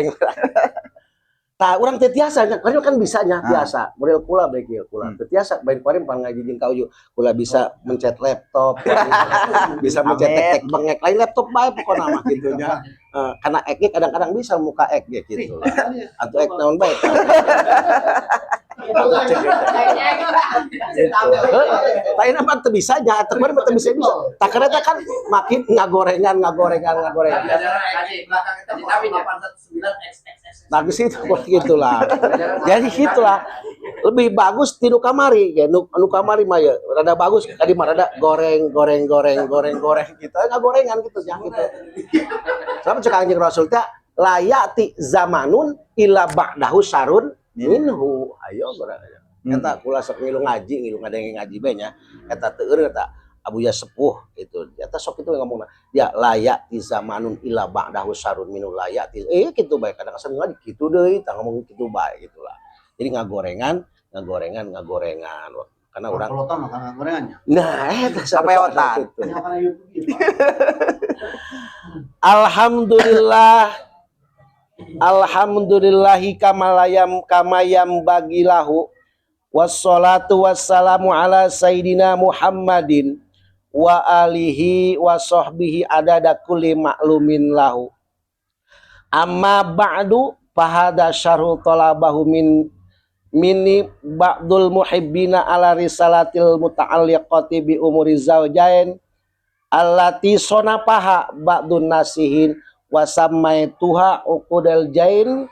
Tah urang teu tiasa nya, kan bisanya biasa. Model kula bae kieu kula. Teu tiasa bae kuarim pan ngaji jeung ka Uyu. Kula bisa mencet laptop, bisa mencet Amin. tek-tek bengek lain laptop bae pokona mah gitu nya. Eh, karena ek ge kadang-kadang bisa muka ek ge gitu lah. Atau ek naon bae. Gitu. Tapi mah teu bisa nya, teu mah teu bisa bisa. Tak karena eta kan makin ngagorengan, ngagorengan, ngagorengan. Belakang itu 819 XXX. Nah, ke situ gitulah. Jadi gitulah. Lebih bagus ti nu kamari ya, nu kamari mah ya rada bagus, tadi mah rada goreng, goreng, goreng, goreng, goreng gitu. Ngagorengan gitu ya gitu. Sama cek Kanjeng Rasul teh la ya'ti zamanun illa ba'dahu syarun minhu. Ayo goreng. Eta kula sok ngilu ngaji, ngilu ngadenge ngaji bae nya. Eta teu eureun eta Abuya sepuh itu. Eta sok itu ngomongna. Ya la ya'ti zamanun illa ba'dahu syarun minhu la ya'ti. Gitu bae kadang asa ngaji kitu deui, tah ngomong kitu bae gitulah. Jadi ngagorengan, ngagorengan, ngagorengan. Karena orang Peloton makan gorengannya. Nah, eta Sapeotan. gitu. Makan YouTube gitu. Alhamdulillah. Alhamdulillahi kamalayam kamayam bagilahu. Wassalatu wassalamu ala sayyidina Muhammadin wa alihi wa sahbihi adada kulli ma'lumin lahu. Amma ba'du fahada syarhu talabahu min minni ba'dul muhibbina ala risalatil muta'alliqati bi umuri zawjain allati sonapaha ba'dun nasihin wa sammaituha uqudal jain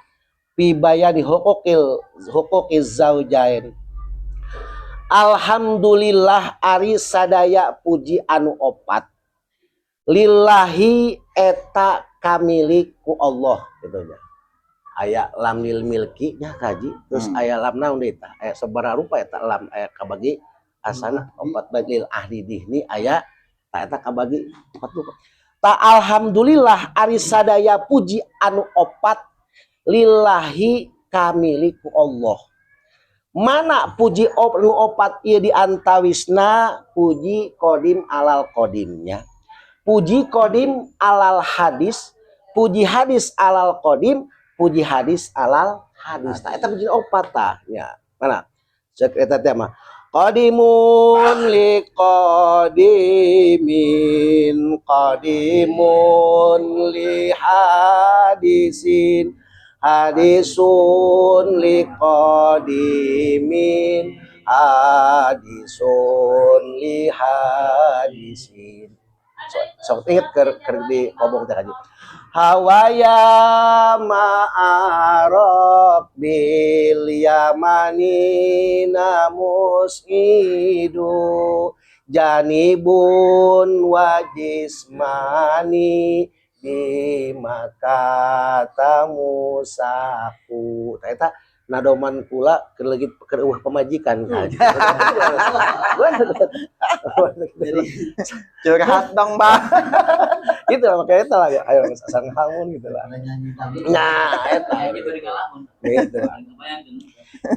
fi bayani huquqiz zawjain. Alhamdulillah ari sadaya puji anu opat lillahi eta kamilik ku Allah gitu nya. Aya lam lil milki nya kaji terus aya lam naon deui tah, aya sabaraha rupa eta lam, aya kabagi asana opat bae lil ahli dihni aya ta eta kabagi opat rupa. Ta alhamdulillah ari sadaya puji anu opat lillahi kamilik ku Allah. Mana puji nu opat ieu diantawisna puji kodim alal kodimnya. Puji kodim alal hadis, puji hadis alal kodim, puji hadis alal hadis. Tah eta puji opat tah nya. Mana? Cek eta teh mah. Qadimun li qadimin, qadimun li hadisin, hadisun li qadimin, hadisun li hadisin. Sok inget keur di kobong teh kaji. Hawaya ma'arab bil yamanina mus'idu janibun wajismani di makata musaku. Tah eta nadoman kula keur lagi keur eueuh pamajikan kaji. Jadi curhat dong, Bang. Gitu lah makanya eta lah ya. Ayo asal ngalamun gitu lah. Nah, eta. Gitu di ngalamun. Gitu.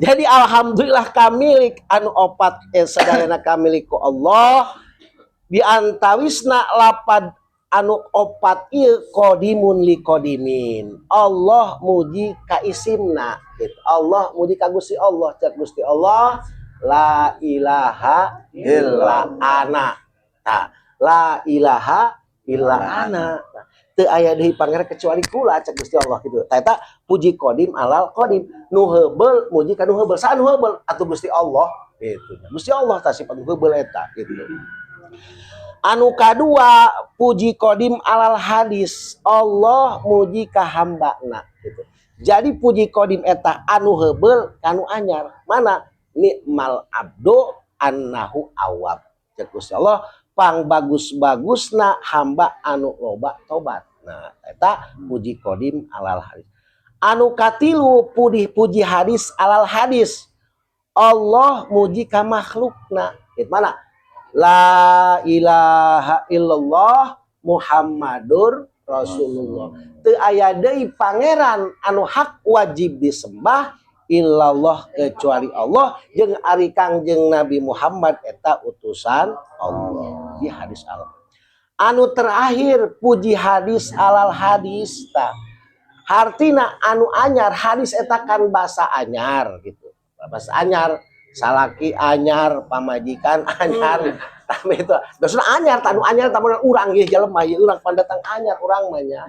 Jadi alhamdulillah kamilik anu opat sadayana kamilik ku Allah diantawisna lapad anu opat ieu qadimun li qadimin. Allah muji ka isimna gitu. Allah muji ka Gusti Allah, cek Gusti Allah la ilaha illa ana. Nah, la ilaha illa ana. Nah, teu aya deui pangeran kecuali kula cek Gusti Allah gitu. Tah eta puji qadim alal qadim. Nu heubeul muji ka nu heubeul. Saha nu heubeul? Atuh Gusti Allah gitu. Gusti Allah tah sifat nu heubeul eta gitu. Anu kadua puji qadim alal hadis. Allah muji ka hambana gitu. Jadi puji qadim eta anu heubeul kanu anyar. Mana? Nikmal abdu annahu awab. Cek Gusti Allah pang bagus-bagusna hamba anu loba tobat. Nah, eta puji qadim alal hadis. Anu katilu puji hadis alal hadis. Allah muji ka makhlukna. Gitu mana? La ilaha illallah Muhammadur Rasulullah. Teu aya deui pangeran anu hak wajib disembah illallah kecuali Allah jeung ari Kangjeng Nabi Muhammad eta utusan Allah. Di hadis Allah. Anu terakhir puji hadis alal hadis tah. Hartina anu anyar hadis eta kan bahasa anyar gitu. Bahasa anyar, salaki anyar, pamajikan anyar. Tapi itu maksudna anyar, tanu anyar tamu urang ieu jelema ieu urang pandatang anyar urang mah nya.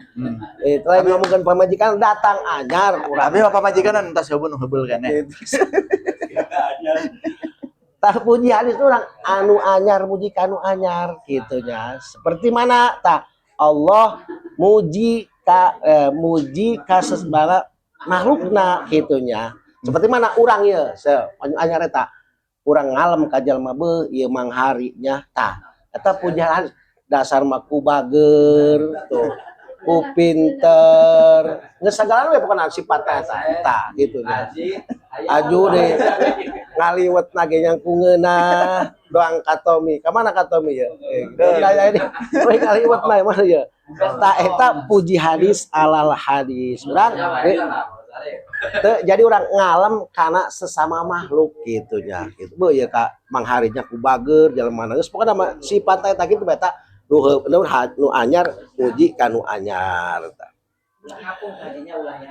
Itu lain ngomongkeun pamajikan datang anyar urang. Tapi mah pamajikan entas heubeul nu heubeul keneh. Gitu. Tah, puji hadis urang anu anyar muji kanu anyar gitu nya. Seperti mana tah Allah muji ka sesbara makhlukna gitu nya. Seperti mana urang ye se anu anyar eta urang ngalem ka jalma, beuh ieu manghari nya. Tah, eta puji hadis dasar mah ku bager tuh, ku pinter, geus sagala we pokona sifatna eta tah gitu nya. Aju deh ngaliwet nage yang ku ngeunah doang. Ka Tomi, ka mana ka Tomi ya? Eh, ini we ngaliwet mah mana ya? Tah, eta puji hadis alal hadis urang jadi urang ngalem karena sesama makhluk gitu nya gitu. Beuh ya ka mangharinya ku bager jelema mana geus pokona mah sifat eta kitu. Eta nu nu, nu anyar muji ka nu anyar.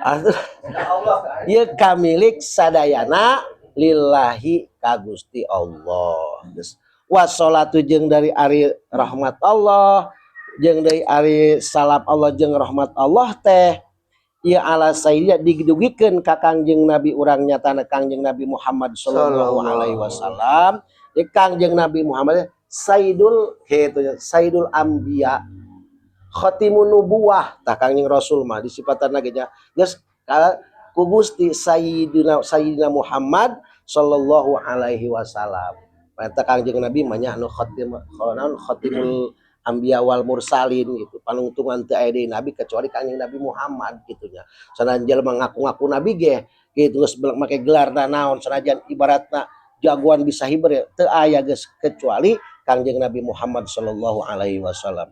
Atuh, ieu kamilik sadayana lillahi ka Gusti Allah. Geus wassalatu jeung dari ari rahmat Allah jeung dari ari salam Allah jeung rahmat Allah teh ieu ala sayyidina digdugikeun ka Kangjeng Nabi urang, nyatana Kangjeng Nabi Muhammad sallallahu alaihi wasallam. Ieu Kangjeng Nabi Muhammad sayyidul kitu nya, sayyidul anbiya, khatimun nubuwah. Tah, Kangjeng Rasul mah disipatan lagi nya geus ku Gusti sayyidina sayyidina Muhammad sallallahu alaihi wasallam. Eta Kangjeng Nabi mah nya anu khatim, naon, khatimul anbiya wal mursalin gitu. Panungtungan teu aya deui nabi kecuali Kangjeng Nabi Muhammad gitu nya. Sanajan jelema ngaku-ngaku nabi ge gitu geus make gelar naon, sanajan ibaratna jagoan bisa hiber ya, teu aya geus kecuali Kangjeng Nabi Muhammad sallallahu alaihi wasallam.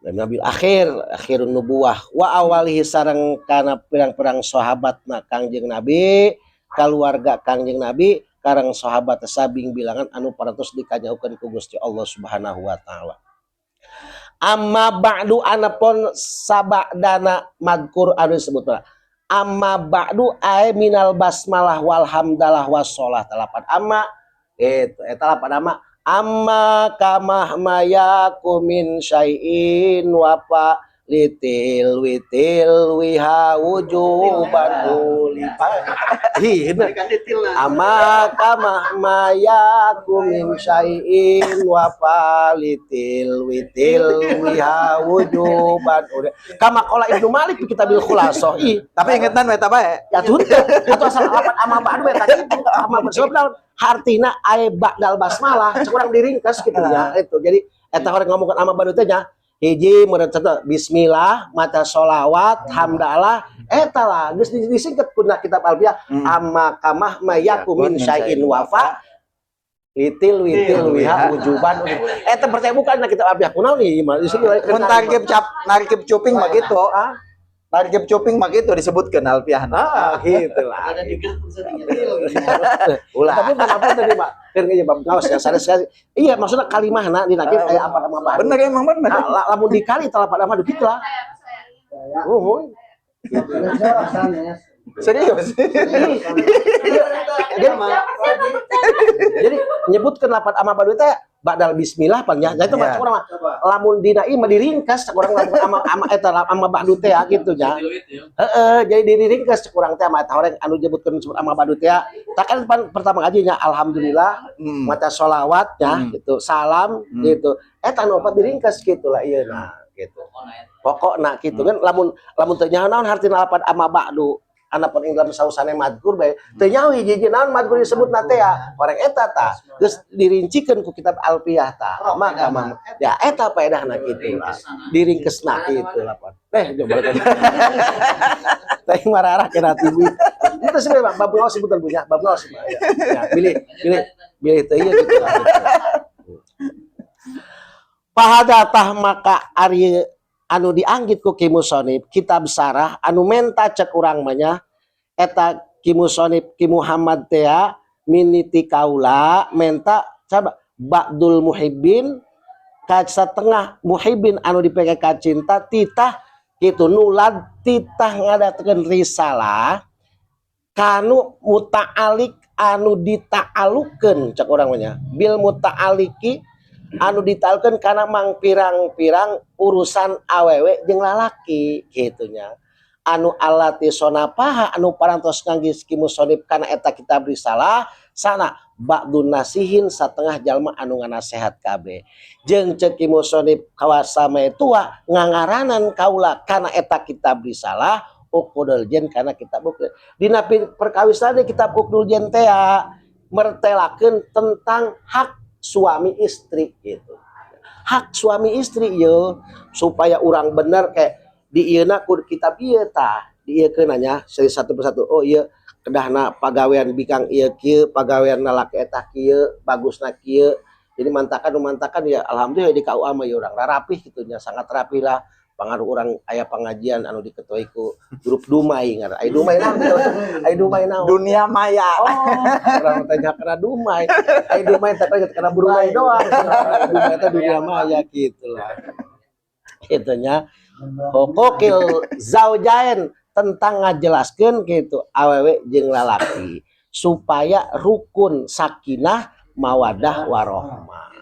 Nabi akhir, akhirun nubuwah wa awalihi sareng kana pirang-pirang sahabatna Kangjeng Nabi, keluarga Kangjeng Nabi, karang sahabat sabing bilangan anu parantos dikanyaukeun ku Gusti Allah Subhanahu wa taala. Amma ba'du, anapun sabadana madkur anu disebut amma ba'du ay minal basmalah wal hamdalah wassalah talapan amma itu eta lapan amma amma kamah mayaku min syai'in wafa litil witil wiha wujuban ulifa hi. Amma kamah mayaku min syai'in wafa litil witil wiha wujuban kama qala Ibnu Malik fi kitabil khulasah ih. Tapi ingetan we bae. Ya tuh, atau asal lapan amma ba'du eta kitu amma sebab naon hartina aya ba'dal basmalah cek urang diringkes gitu ya. Itu jadi eta orang ngomongkeun amma ba'du teh nya hiji meureun satu bismillah maca sholawat hamdalah eta lah geus disingkat kuna kitab alfiah. Amma kamah mayaku min syai'in wafa litil witil wiha wujuban eta percaya bukan na kitab alfiah kunaon nih mah disebut. Mun tarkib cap narkib cuping mah gitu. Tarkib cuping mah gitu disebutkeun alfiahna. Ah, gitu lah. Ada juga Ulah. Tapi kenapa tadi Pak? Kan kayaknya bab ngaos ya sadar sekali. Iya, maksudnya kalimahna dina kieu aya apa nama baru. Bener, emang bener. Nah, lamun dikali talapak nama gitu lah. Oh, Serius. Jadi nyebutkeun lapat ama badu teh badal bismillah pan nya. Nah, itu mah urang mah lamun dina ieu mah diringkas cek urang lamun ama ama eta ama badu teh gitu nya. Heeh, jadi diringkas cek urang teh ama eta orang anu nyebutkeun sebut ama badu teh. Tak kan pan pertama ngaji nya alhamdulillah maca sholawat ya gitu, salam gitu. Eta anu opat diringkas gitu lah ieu nah gitu. Pokokna gitu kan lamun lamun teu nyaho naon hartina lapat ama ba'du anapun ing dalam sausane madkur bae teu nyaho hiji-hiji naon madkur disebutna teh ya orang eta tah geus dirincikeun ku kitab alfiah tah maka mah ya eta paedahna kitu lah diringkesna kitu lah pan eh coba teh mararah kena tibi itu sebenarnya bab ngaos sebutan punya bab ngaos ya, ya pilih pilih pilih teh ieu gitu lah gitu. Pahadatah maka ari anu dianggit ku Ki Musonib kitab sarah anu menta cek urang mah nya eta Ki Musonib Ki Muhammad tea miniti kaula menta coba ba'dul muhibbin ka setengah muhibbin anu dipeke ka cinta titah gitu nulad titah ngadakeun risalah kanu muta'alik anu dita'alukeun cek urang mah nya bil muta'aliki anu dita'alukeun kana mang pirang-pirang urusan awewe jeung lalaki gitu nya. Anu allati shonafaha anu parantos nganggit ki musonif kana eta kitab risalah sana ba'dun nasihin satengah jalma anu nganasehat kabeh. Jeung cek ki musonif kawasa tua ngangaranan kaula kana eta kitab risalah Uqudul Jen kana kitab Uqudul. Dina perkawisan kitab Uqudul Jen teh mertelakeun tentang hak suami istri gitu. Hak suami istri ye supaya orang bener kayak di ieu ku kitab ieu tah di ieu nya seri satu persatu. Oh iya, kedahna pagawean bikang ieu kieu, pagawean lalaki eta kieu, bagusna kieu. Jadi mantakan mantakan ya, alhamdulillah di KUA mah ya urang rapih gitu nya, sangat rapih lah. Pengaruh orang aya pengajian anu diketuai ku grup Dumai ngaran. Ai Dumai naon? Ai Dumai naon? Dunia maya. Oh, orang tanya karena Dumai. Ai Dumai tapi karena Brunei doang. Dumai itu dunia maya gitu lah. Itunya huquqil zaujain tentang ngajelaskeun gitu awewe jeung lalaki supaya rukun, sakinah, mawadah, warohmah.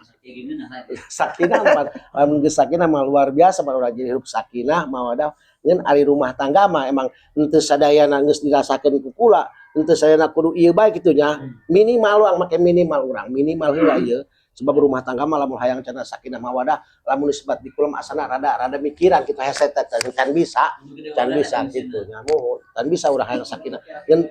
Sakinah mah lamun geus sakinah mah luar biasa mah, urang jadi hidup sakinah mawadah. Ngan ari rumah tangga mah emang henteu sadayana geus dirasakeun ku kula, henteu sadayana kudu ieu bae kitu nya. Minimal urang make minimal, urang minimal heula ieu, sebab rumah tangga mah lamun hayang cenah sakinah mawadah, lamun disebat di kula mah asana rada rada mikiran kitu hese teh kan bisa, can bisa gitu nya. Muhun kan bisa urang hayang sakinah, ngan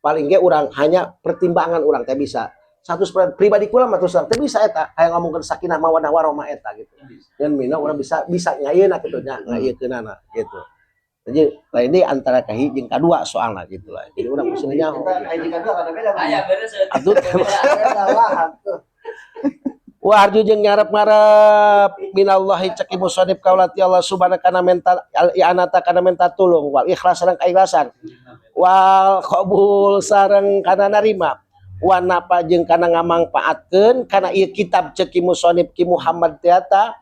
paling ge urang hanya pertimbangan urang teh bisa satu pribadi kula mah terus terang teh bisa eta hayang ngomongkeun sakinah mawadah warahmah eta gitu. Dan mina urang bisa bisa ngayeuna kitu nya, ngayeukeunnana gitu. Jadi lain deui antara kahiji jeung kadua soalna gitu lah. Jadi urang mesti nyaho. Aya beres. Atuh wa arju jeung ngarep-ngarep minallahi cek musonif kaula ti Allah subhanahu kana menta al i'anata kana menta tulung, wal ikhlas sareng kaikhlasan, wal qabul sareng kana narima, wa napa jeung kana ngamangpaatkeun kana ieu kitab cek musonif ki Muhammad tiata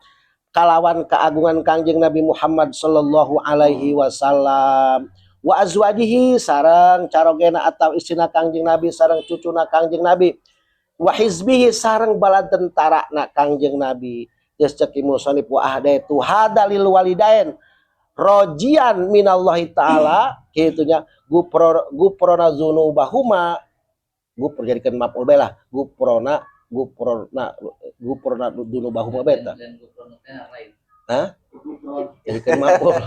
kalawan keagungan Kangjeng Nabi Muhammad sallallahu alaihi wasallam, wa azwajihi sareng carogena atau istrina Kangjeng Nabi sareng cucuna Kangjeng Nabi, wa hizbihi sareng bala tentara na Kangjeng Nabi. Geus cek musonif wa ahdaitu hadalil walidain rojian minallahi taala kitu nya gupro guprona dzunubahuma gupro jadikeun maf'ul bae lah, guprona guprona guprona dzunubahuma bae tah. Hah? Jadikeun maf'ul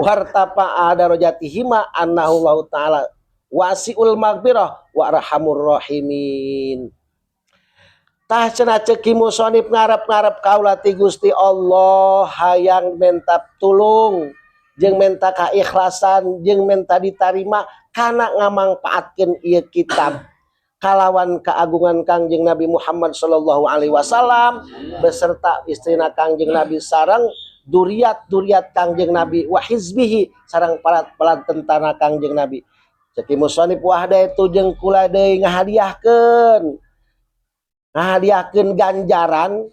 wartafa darajatihima annahu Allah taala wasiul maghfirah wa arhamur rahimin. Tah cenah cek musonif ngarep-ngarep kaula ti Gusti Allah hayang menta tulung jeung menta kaikhlasan jeung menta ditarima kana ngamangpaatkeun ieu kitab kalawan keagungan Kangjeng Nabi Muhammad sallallahu alaihi wasallam beserta istrina Kangjeng Nabi sareng duriat-duriat Kangjeng Nabi, wa hizbihi sareng para tentara Kangjeng Nabi. Cek musonif wahda itu jeung kula deui ngahadiahkeun ngahadiahkeun ganjaran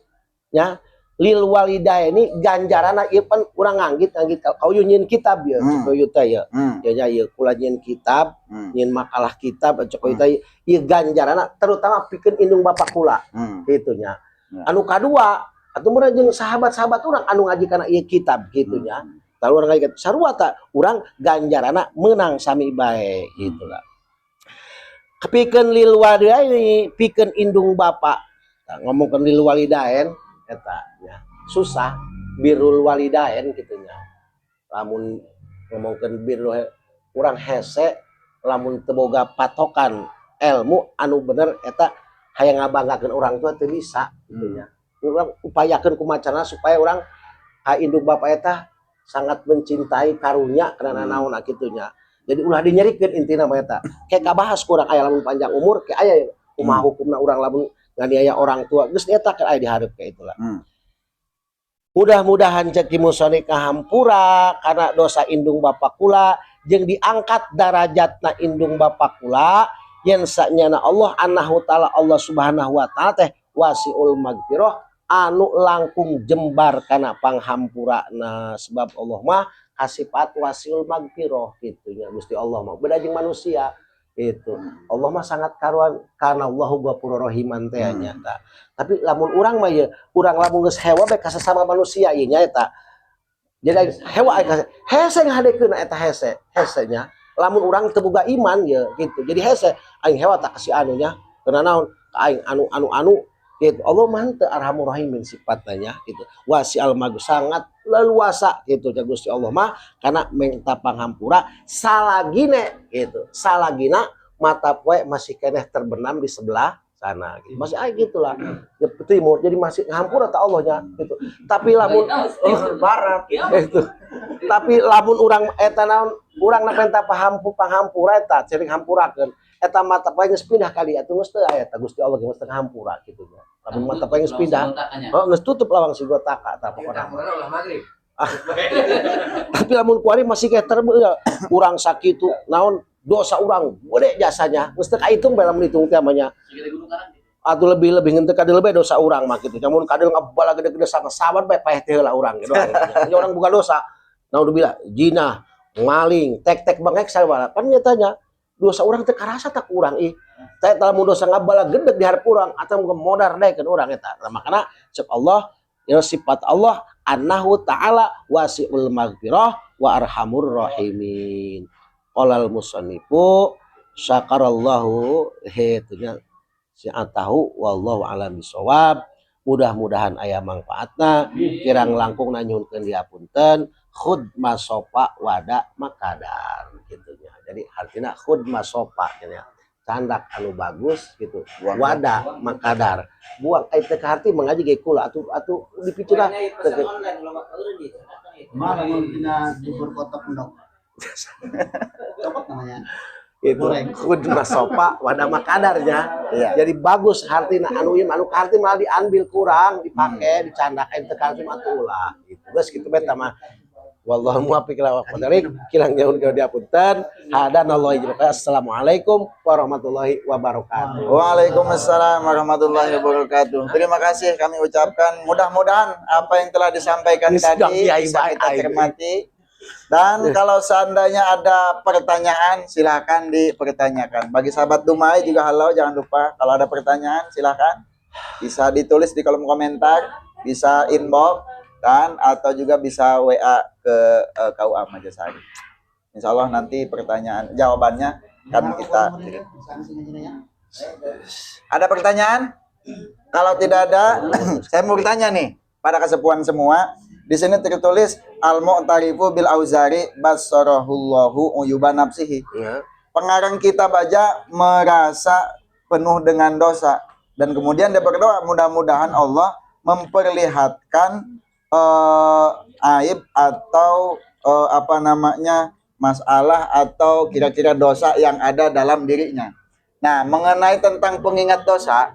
nya lil walidaini ganjaranna ieu pan urang nganggit nganggit kau nyieun kitab ya. Cek ieu teh ya. Ya nya ieu kula nyieun kitab, nyieun makalah kitab cek ieu teh ieu ganjaranna terutama pikeun indung bapak kula kitu nya. Anu kadua atuh meureun jeung sahabat-sahabat urang anu ngaji kana ieu kitab kitu nya. Lalu urang ngaji sarua ta urang ganjaranna meunang sami bae gitu lah. Pikeun lil walidaini pikeun indung bapak. Nah, ngomongkeun lil walidain eta nya susah, birrul walidain kitu nya. Lamun ngomongkeun birrul urang hese lamun teu boga patokan ilmu anu bener eta hayang ngabanggakeun orang tua teu bisa kitu nya. Urang upayakeun kumaha carana supaya urang ka indung bapak eta sangat mencintai karunya karena naon kitu nya. Jadi ulah dinyerikeun intina mah eta. Kayak kabahas kurang aya lamun panjang umur kayak aya kumaha hukumna urang lamun nganiaya orang tua geus eta kan aya dihareup kayak itulah. Mudah-mudahan cek musonif kahampura karena dosa indung bapak kula jeung diangkat darajatna indung bapak kula yen sanyana Allah annahu taala Allah subhanahu wa taala teh wasiul magfirah anu langkung jembar kana panghampurana, sebab Allah mah kasifat wasiul magfirah kitu nya. Gusti Allah mah beda jeung manusia itu. Allah mah sangat karuan karena Allahu ghafurur rahiman teh nya ta. Tapi lamun urang mah ye urang lamun geus hewa bae ka sesama manusia ieu nya eta. Jadi hewa aing hese, hese ngahadekeun eta hese, hese nya. Lamun urang teu boga iman ya gitu. Jadi hese aing hewa tak kasih anu nya. Karena naon? Aing anu anu anu gitu. Allah mah teu arhamur rahimin sifatnya nya gitu. Wasi'al mag sangat leluasa gitu ya Gusti Allah mah karena minta panghampura salagine gitu. Salagina mata poe masih keneh terbenam di sebelah sana gitu. Masih aya gitulah. Ya, timur jadi masih ngahampura ta Allahnya gitu. Tapi lamun oh, Barat. itu. Tapi lamun urang eta naon urang na minta pahampu panghampura eta cering hampurakeun eta mata poe geus pindah kali atuh geus teu aya eta Gusti Allah geus teu ngahampura gitu nya. Lamun mata poe geus pindah, oh geus tutup lawang sigotaka tah pokona. Tapi lamun kuari masih kayak terbe urang sakitu naon dosa urang gede jasanya geus teu kahitung bae lamun hitung teh mah nya. Atau lebih-lebih ngente kadil lebih dosa urang mah gitu. Namun kadil ngabala gede-gede sama sawan bae paeh teh heula urang gitu. Jadi orang buka dosa. Nah udah bilang zina, maling, tek-tek bengek sagala. Pan nyatanya dosa urang teu karasa tak urang ih. Teh lamun dosa ngabala gede di hareup urang atau modar deui kan urang eta. Nah, makana cek Allah ya sifat Allah annahu ta'ala wasi'ul maghfirah wa arhamur rahimin. Qalal musannifu syakarallahu nya si'atahu wallahu a'lam bisawab. Mudah-mudahan aya manfaatna, kirang langkung nyuhunkeun diapunten, khud masofa wada makadar gitu nya. Jadi artinya khud masofa gitu ya. Candak anu bagus gitu. Wada makadar. Buang ai teu kaharti mengaji ge kula atuh atuh dipiceuna. Malah mun dina bubur kotok endok. Copot namanya. Itu Goreng. khud masofa wada makadarnya. Iya. Jadi bagus hartina anu ieu anu kaharti malah diambil kurang dipake dicandak teu kaharti mah atuh ulah gitu. Geus kitu bae mah. Wallahu muwaffiq ila aqwamit thoriq. Kirang jauh ka diapunten. Hadanallahu wa Assalamualaikum warahmatullahi wabarakatuh. Waalaikumsalam warahmatullahi wabarakatuh. Terima kasih kami ucapkan. Mudah-mudahan apa yang telah disampaikan Ini sedang tadi kiai bisa baik, kita aing. cermati. Dan kalau seandainya ada pertanyaan, silahkan dipertanyakan. Bagi sahabat Dumai juga halo, jangan lupa kalau ada pertanyaan silahkan bisa ditulis di kolom komentar, bisa inbox dan atau juga bisa WA ke KUA Majasari. Insya Allah nanti pertanyaan jawabannya kan kita. Ada pertanyaan? Kalau tidak ada, saya mau bertanya nih pada kesepuhan semua. Di sini tertulis al mu'tarifu bil auzari basarahullahu uyuba nafsihi. Ya. Pengarang kitab aja merasa penuh dengan dosa dan kemudian dia berdoa mudah-mudahan Allah memperlihatkan aib atau apa namanya masalah atau kira-kira dosa yang ada dalam dirinya. Nah, mengenai tentang pengingat dosa,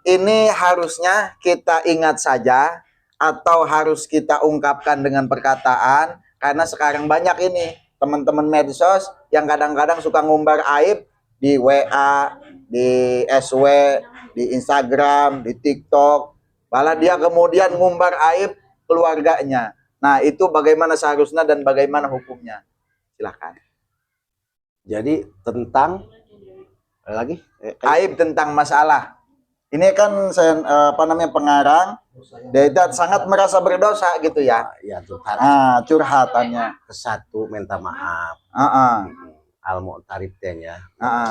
ini harusnya kita ingat saja atau harus kita ungkapkan dengan perkataan karena sekarang banyak ini teman-teman medsos yang kadang-kadang suka ngumbar aib di WA, di SW, di Instagram, di TikTok. Malah dia kemudian ngumbar aib keluarganya. Nah, itu bagaimana seharusnya dan bagaimana hukumnya? Silahkan. Jadi tentang ada lagi? Aib tentang masalah. Ini kan saya apa namanya pengarang dia itu sangat merasa berdosa gitu ya. Ya curhat. Ah, curhatannya. Ke satu minta maaf. Al mu'tarif teh nya.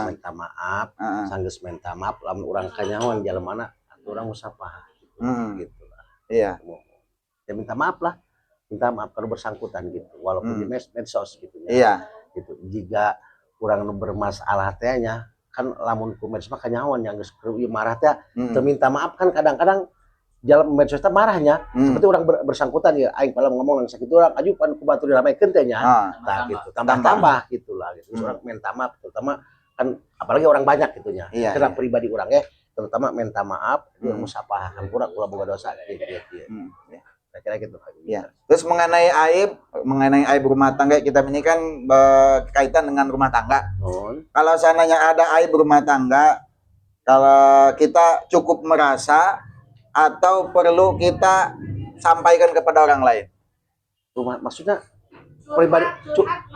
Minta maaf, sanggeus minta maaf lamun urang kanyahoan jalan mana atuh urang musafah gitu, gitu lah. Ya minta maaf lah. Minta maaf kalau bersangkutan gitu walaupun di medsos gitu ya. Gitu. Jika urang nu bermasalah teh nya kan lamun ku medsos mah kanyahoan yang geus ieu marah teh teu minta maaf kan kadang-kadang jalan medsos teh marahnya seperti orang bersangkutan ya aing kalau ngomong langsung sakitu urang aju pan ku batur diramekeun teh nya. Nah, gitu. Tambah-tambah gitulah gitu. Orang minta maaf terutama kan apalagi orang banyak gitu nya. Karena pribadi orang ya terutama minta maaf dia musafah hampura kula boga dosa gitu gitu. Kira-kira gitu. Iya. Terus mengenai aib rumah tangga kita ini kan berkaitan dengan rumah tangga. Nun. Kalau seandainya ada aib rumah tangga, kalau kita cukup merasa atau perlu kita sampaikan kepada orang lain? Rumah maksudnya Pribadi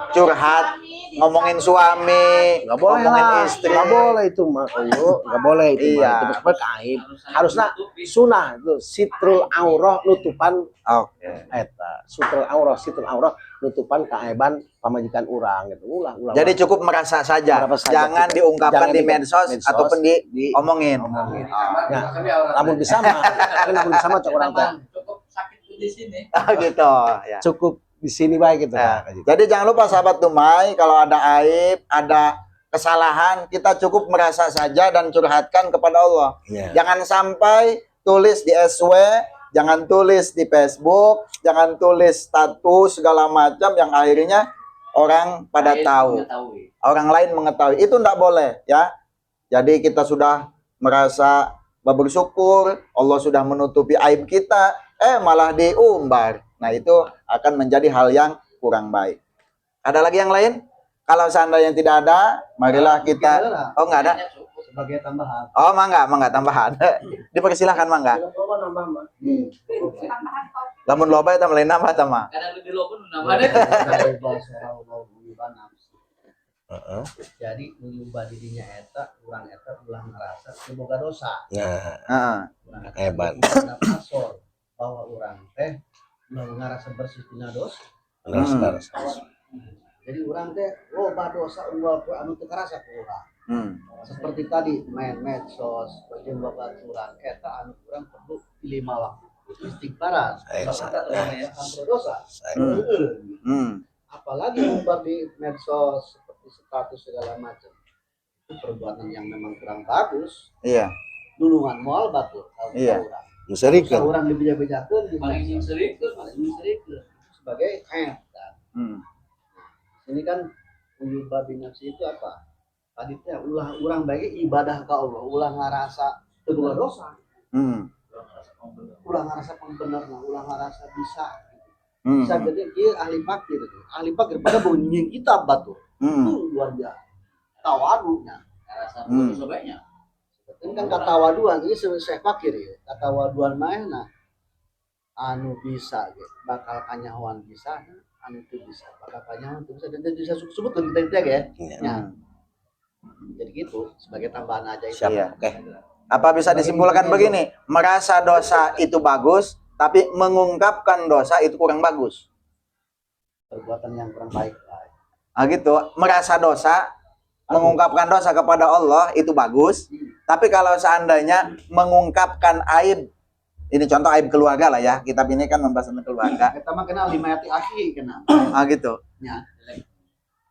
Curhat, ngomongin suami, nggak boleh ngomongin lah. istri. Nggak boleh itu mah, Koyo. Nggak boleh itu mah. Iya. Itu sebenarnya aib. Harusnya sunah itu sitrul aurah, nutupan eta. Sutrul aurah, sitrul aurah, nutupan keaiban pamajikan urang gitu. Ulah, ulah. Jadi cukup merasa saja, Merasa saja. jangan diungkapkan Jangan di medsos, medsos, ataupun diomongin. diomongin. Ya. Lamun bisa mah, kan lamun bisa mah cek urang teh. Cukup sakit di sini. Oh, gitu ya. Cukup di sini baik gitu. Ya. Jadi jangan lupa sahabat Dumai, kalau ada aib, ada kesalahan, kita cukup merasa saja dan curhatkan kepada Allah. Ya. Jangan sampai tulis di SW, jangan tulis di Facebook, jangan tulis status segala macam yang akhirnya orang pada Lain tahu. mengetahui. Orang lain mengetahui. Itu enggak boleh ya. Jadi kita sudah merasa bersyukur, Allah sudah menutupi aib kita, malah diumbar. Nah, itu akan menjadi hal yang kurang baik. Ada lagi yang lain? Kalau seandainya tidak ada, marilah kita. Oh, enggak ada. Kayaknya cukup. Sebagai tambahan. Oh, mangga, mangga tambahan. Dipersilahkan mangga. Tambahan topik. Lamun loba eta lain nambah tama. Kadang lebih lo pun namanya. Kalau bahasa Allah mengubah nafsu. Heeh. Jadi mengubah dirinya eta, urang eta ulah ngerasa teu boga dosa. Nah, Heeh. Urang eta Hebat. teu asor bahwa urang teh ulah ngerasa bersih tina dosa. Benar, benar. Jadi urang teh loba dosa unggal poe anu teu karasa ku urang. Seperti tadi main medsos, jeung babaturan eta anu urang perlu lima waktu istighfaran. Saya, Ampun dosa. saya. Heeh. Apalagi ngumbar di medsos seperti status segala macam, itu perbuatan yang memang kurang bagus. Nulungan moal batur kalau urang. Muserikeun. Urang dibeja-bejakeun di Paling medsos. serius. Paling nyerikeun sebagai kan. Ini kan uyuba binafsi itu apa tadi teh, ulah urang bagi ibadah ke Allah ulah ngarasa teu boga dosa, ulah ngarasa pembenerna, ulah ngarasa bisa. Bisa jadi dia ahli fakir, ahli fakir pada bunyi kitab batur. Itu luar biasa tawadunya. Rasa sobeknya. Ini kan katawaduan ini saya fakir ya, katawaduan mana anu bisa gitu bakal kanyahoan bisa, anu itu bisa bakal kanyahoan itu bisa dan itu bisa sebut kita kita ya. Iya. Ya. Jadi gitu sebagai tambahan aja itu. Siap. Iya. Oke. Apa bisa disimpulkan begini? Merasa dosa itu bagus, tapi mengungkapkan dosa itu kurang bagus. Perbuatan yang kurang baik lah. Nah, gitu. Merasa dosa, mengungkapkan dosa kepada Allah itu bagus, tapi kalau seandainya mengungkapkan aib, ini contoh aib keluarga lah ya. Kitab ini kan membahas tentang keluarga. Kita mah kenal lima yati akhi kenal. Ah, gitu. Ya.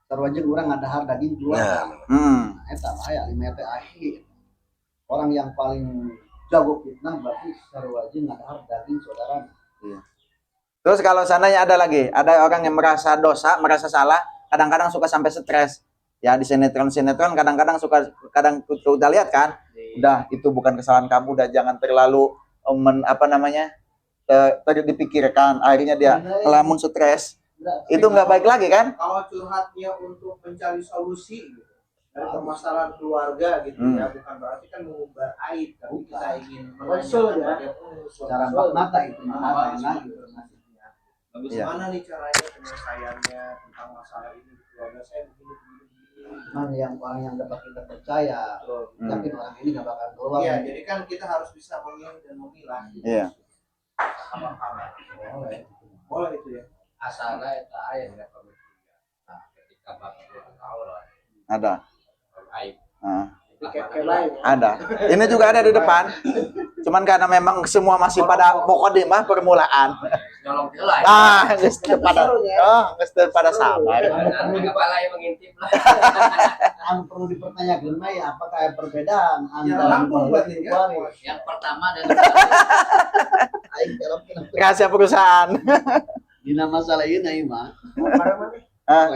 Sarua jeung urang ngadahar daging keluarga. Nah, Nah, eta bahaya lima yati akhi. Orang yang paling jago fitnah berarti sarua jeung ngadahar daging saudara. Terus kalau seandainya ada lagi, ada orang yang merasa dosa, merasa salah, kadang-kadang suka sampai stres. Ya di sinetron-sinetron kadang-kadang suka, kadang udah lihat kan, udah itu bukan kesalahan kamu, udah jangan terlalu apa namanya dipikirkan. Akhirnya dia ngelamun stres. Itu nggak baik lagi kan? Kalau curhatnya untuk mencari solusi gitu, dari permasalahan keluarga gitu ya, bukan berarti kan mengumbar aib, tapi Bukan. kita ingin Konsul menanyakan ya. pada konsul. Cara empat mata itu mah Nah, enak gitu. Bagus. Iya. Gimana nih caranya penyelesaiannya tentang masalah ini di keluarga saya begini begini begini. Cuman yang orang yang dapat kita percaya, Betul. yakin orang ini nggak bakal keluar. Iya, jadi kan kita harus bisa memilih dan memilah gitu. Iya. Sama-sama. Boleh. Boleh itu ya. Asalnya eta aya dina Nah, ketika bab aurat Ada. aib. Nah, Kayak ada. Ini juga ada di depan. Cuman karena memang semua masih pada mukadimah permulaan. Nyolong heula. Ah, geus teu pada, oh, geus teu pada sabar. Kepala yang mengintip lah. Anu perlu dipertanyakan mah ya apakah ada perbedaan Ya, antara langsung Bukhari berarti dan ya. Bukhari? Yang pertama dan Aing dalam kenapa? Rahasia perusahaan. Dina masalah ieu na ieu mah. Ah,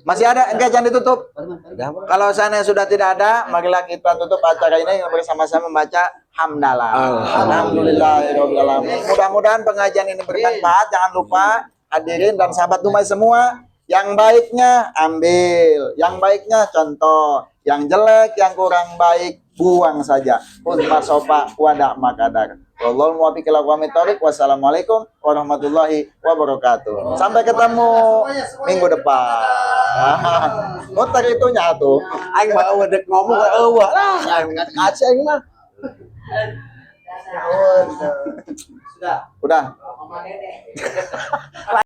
masih ada, enggak, jangan ditutup. Parman, parman. udah, Bang. Kalau sana sudah tidak ada, marilah kita tutup acara ini bersama-sama membaca hamdalah. Alhamdulillah. Alhamdulillahirobbilalamin. Mudah-mudahan pengajian ini bermanfaat. Jangan lupa hadirin dan sahabat Dumai semua, yang baiknya ambil, yang baiknya contoh, yang jelek, yang kurang baik Buang saja. Khudz ma sofa wa da' ma kadar. Wallahul muwaffiq ila aqwamit thoriq. Wassalamualaikum warahmatullahi wabarakatuh. Sampai ketemu minggu depan. Muter itunya tuh. Aing mah euweuh dek ngomong euweuh lah, aing kaca aing mah. Sudah. Udah. Mama Nenek.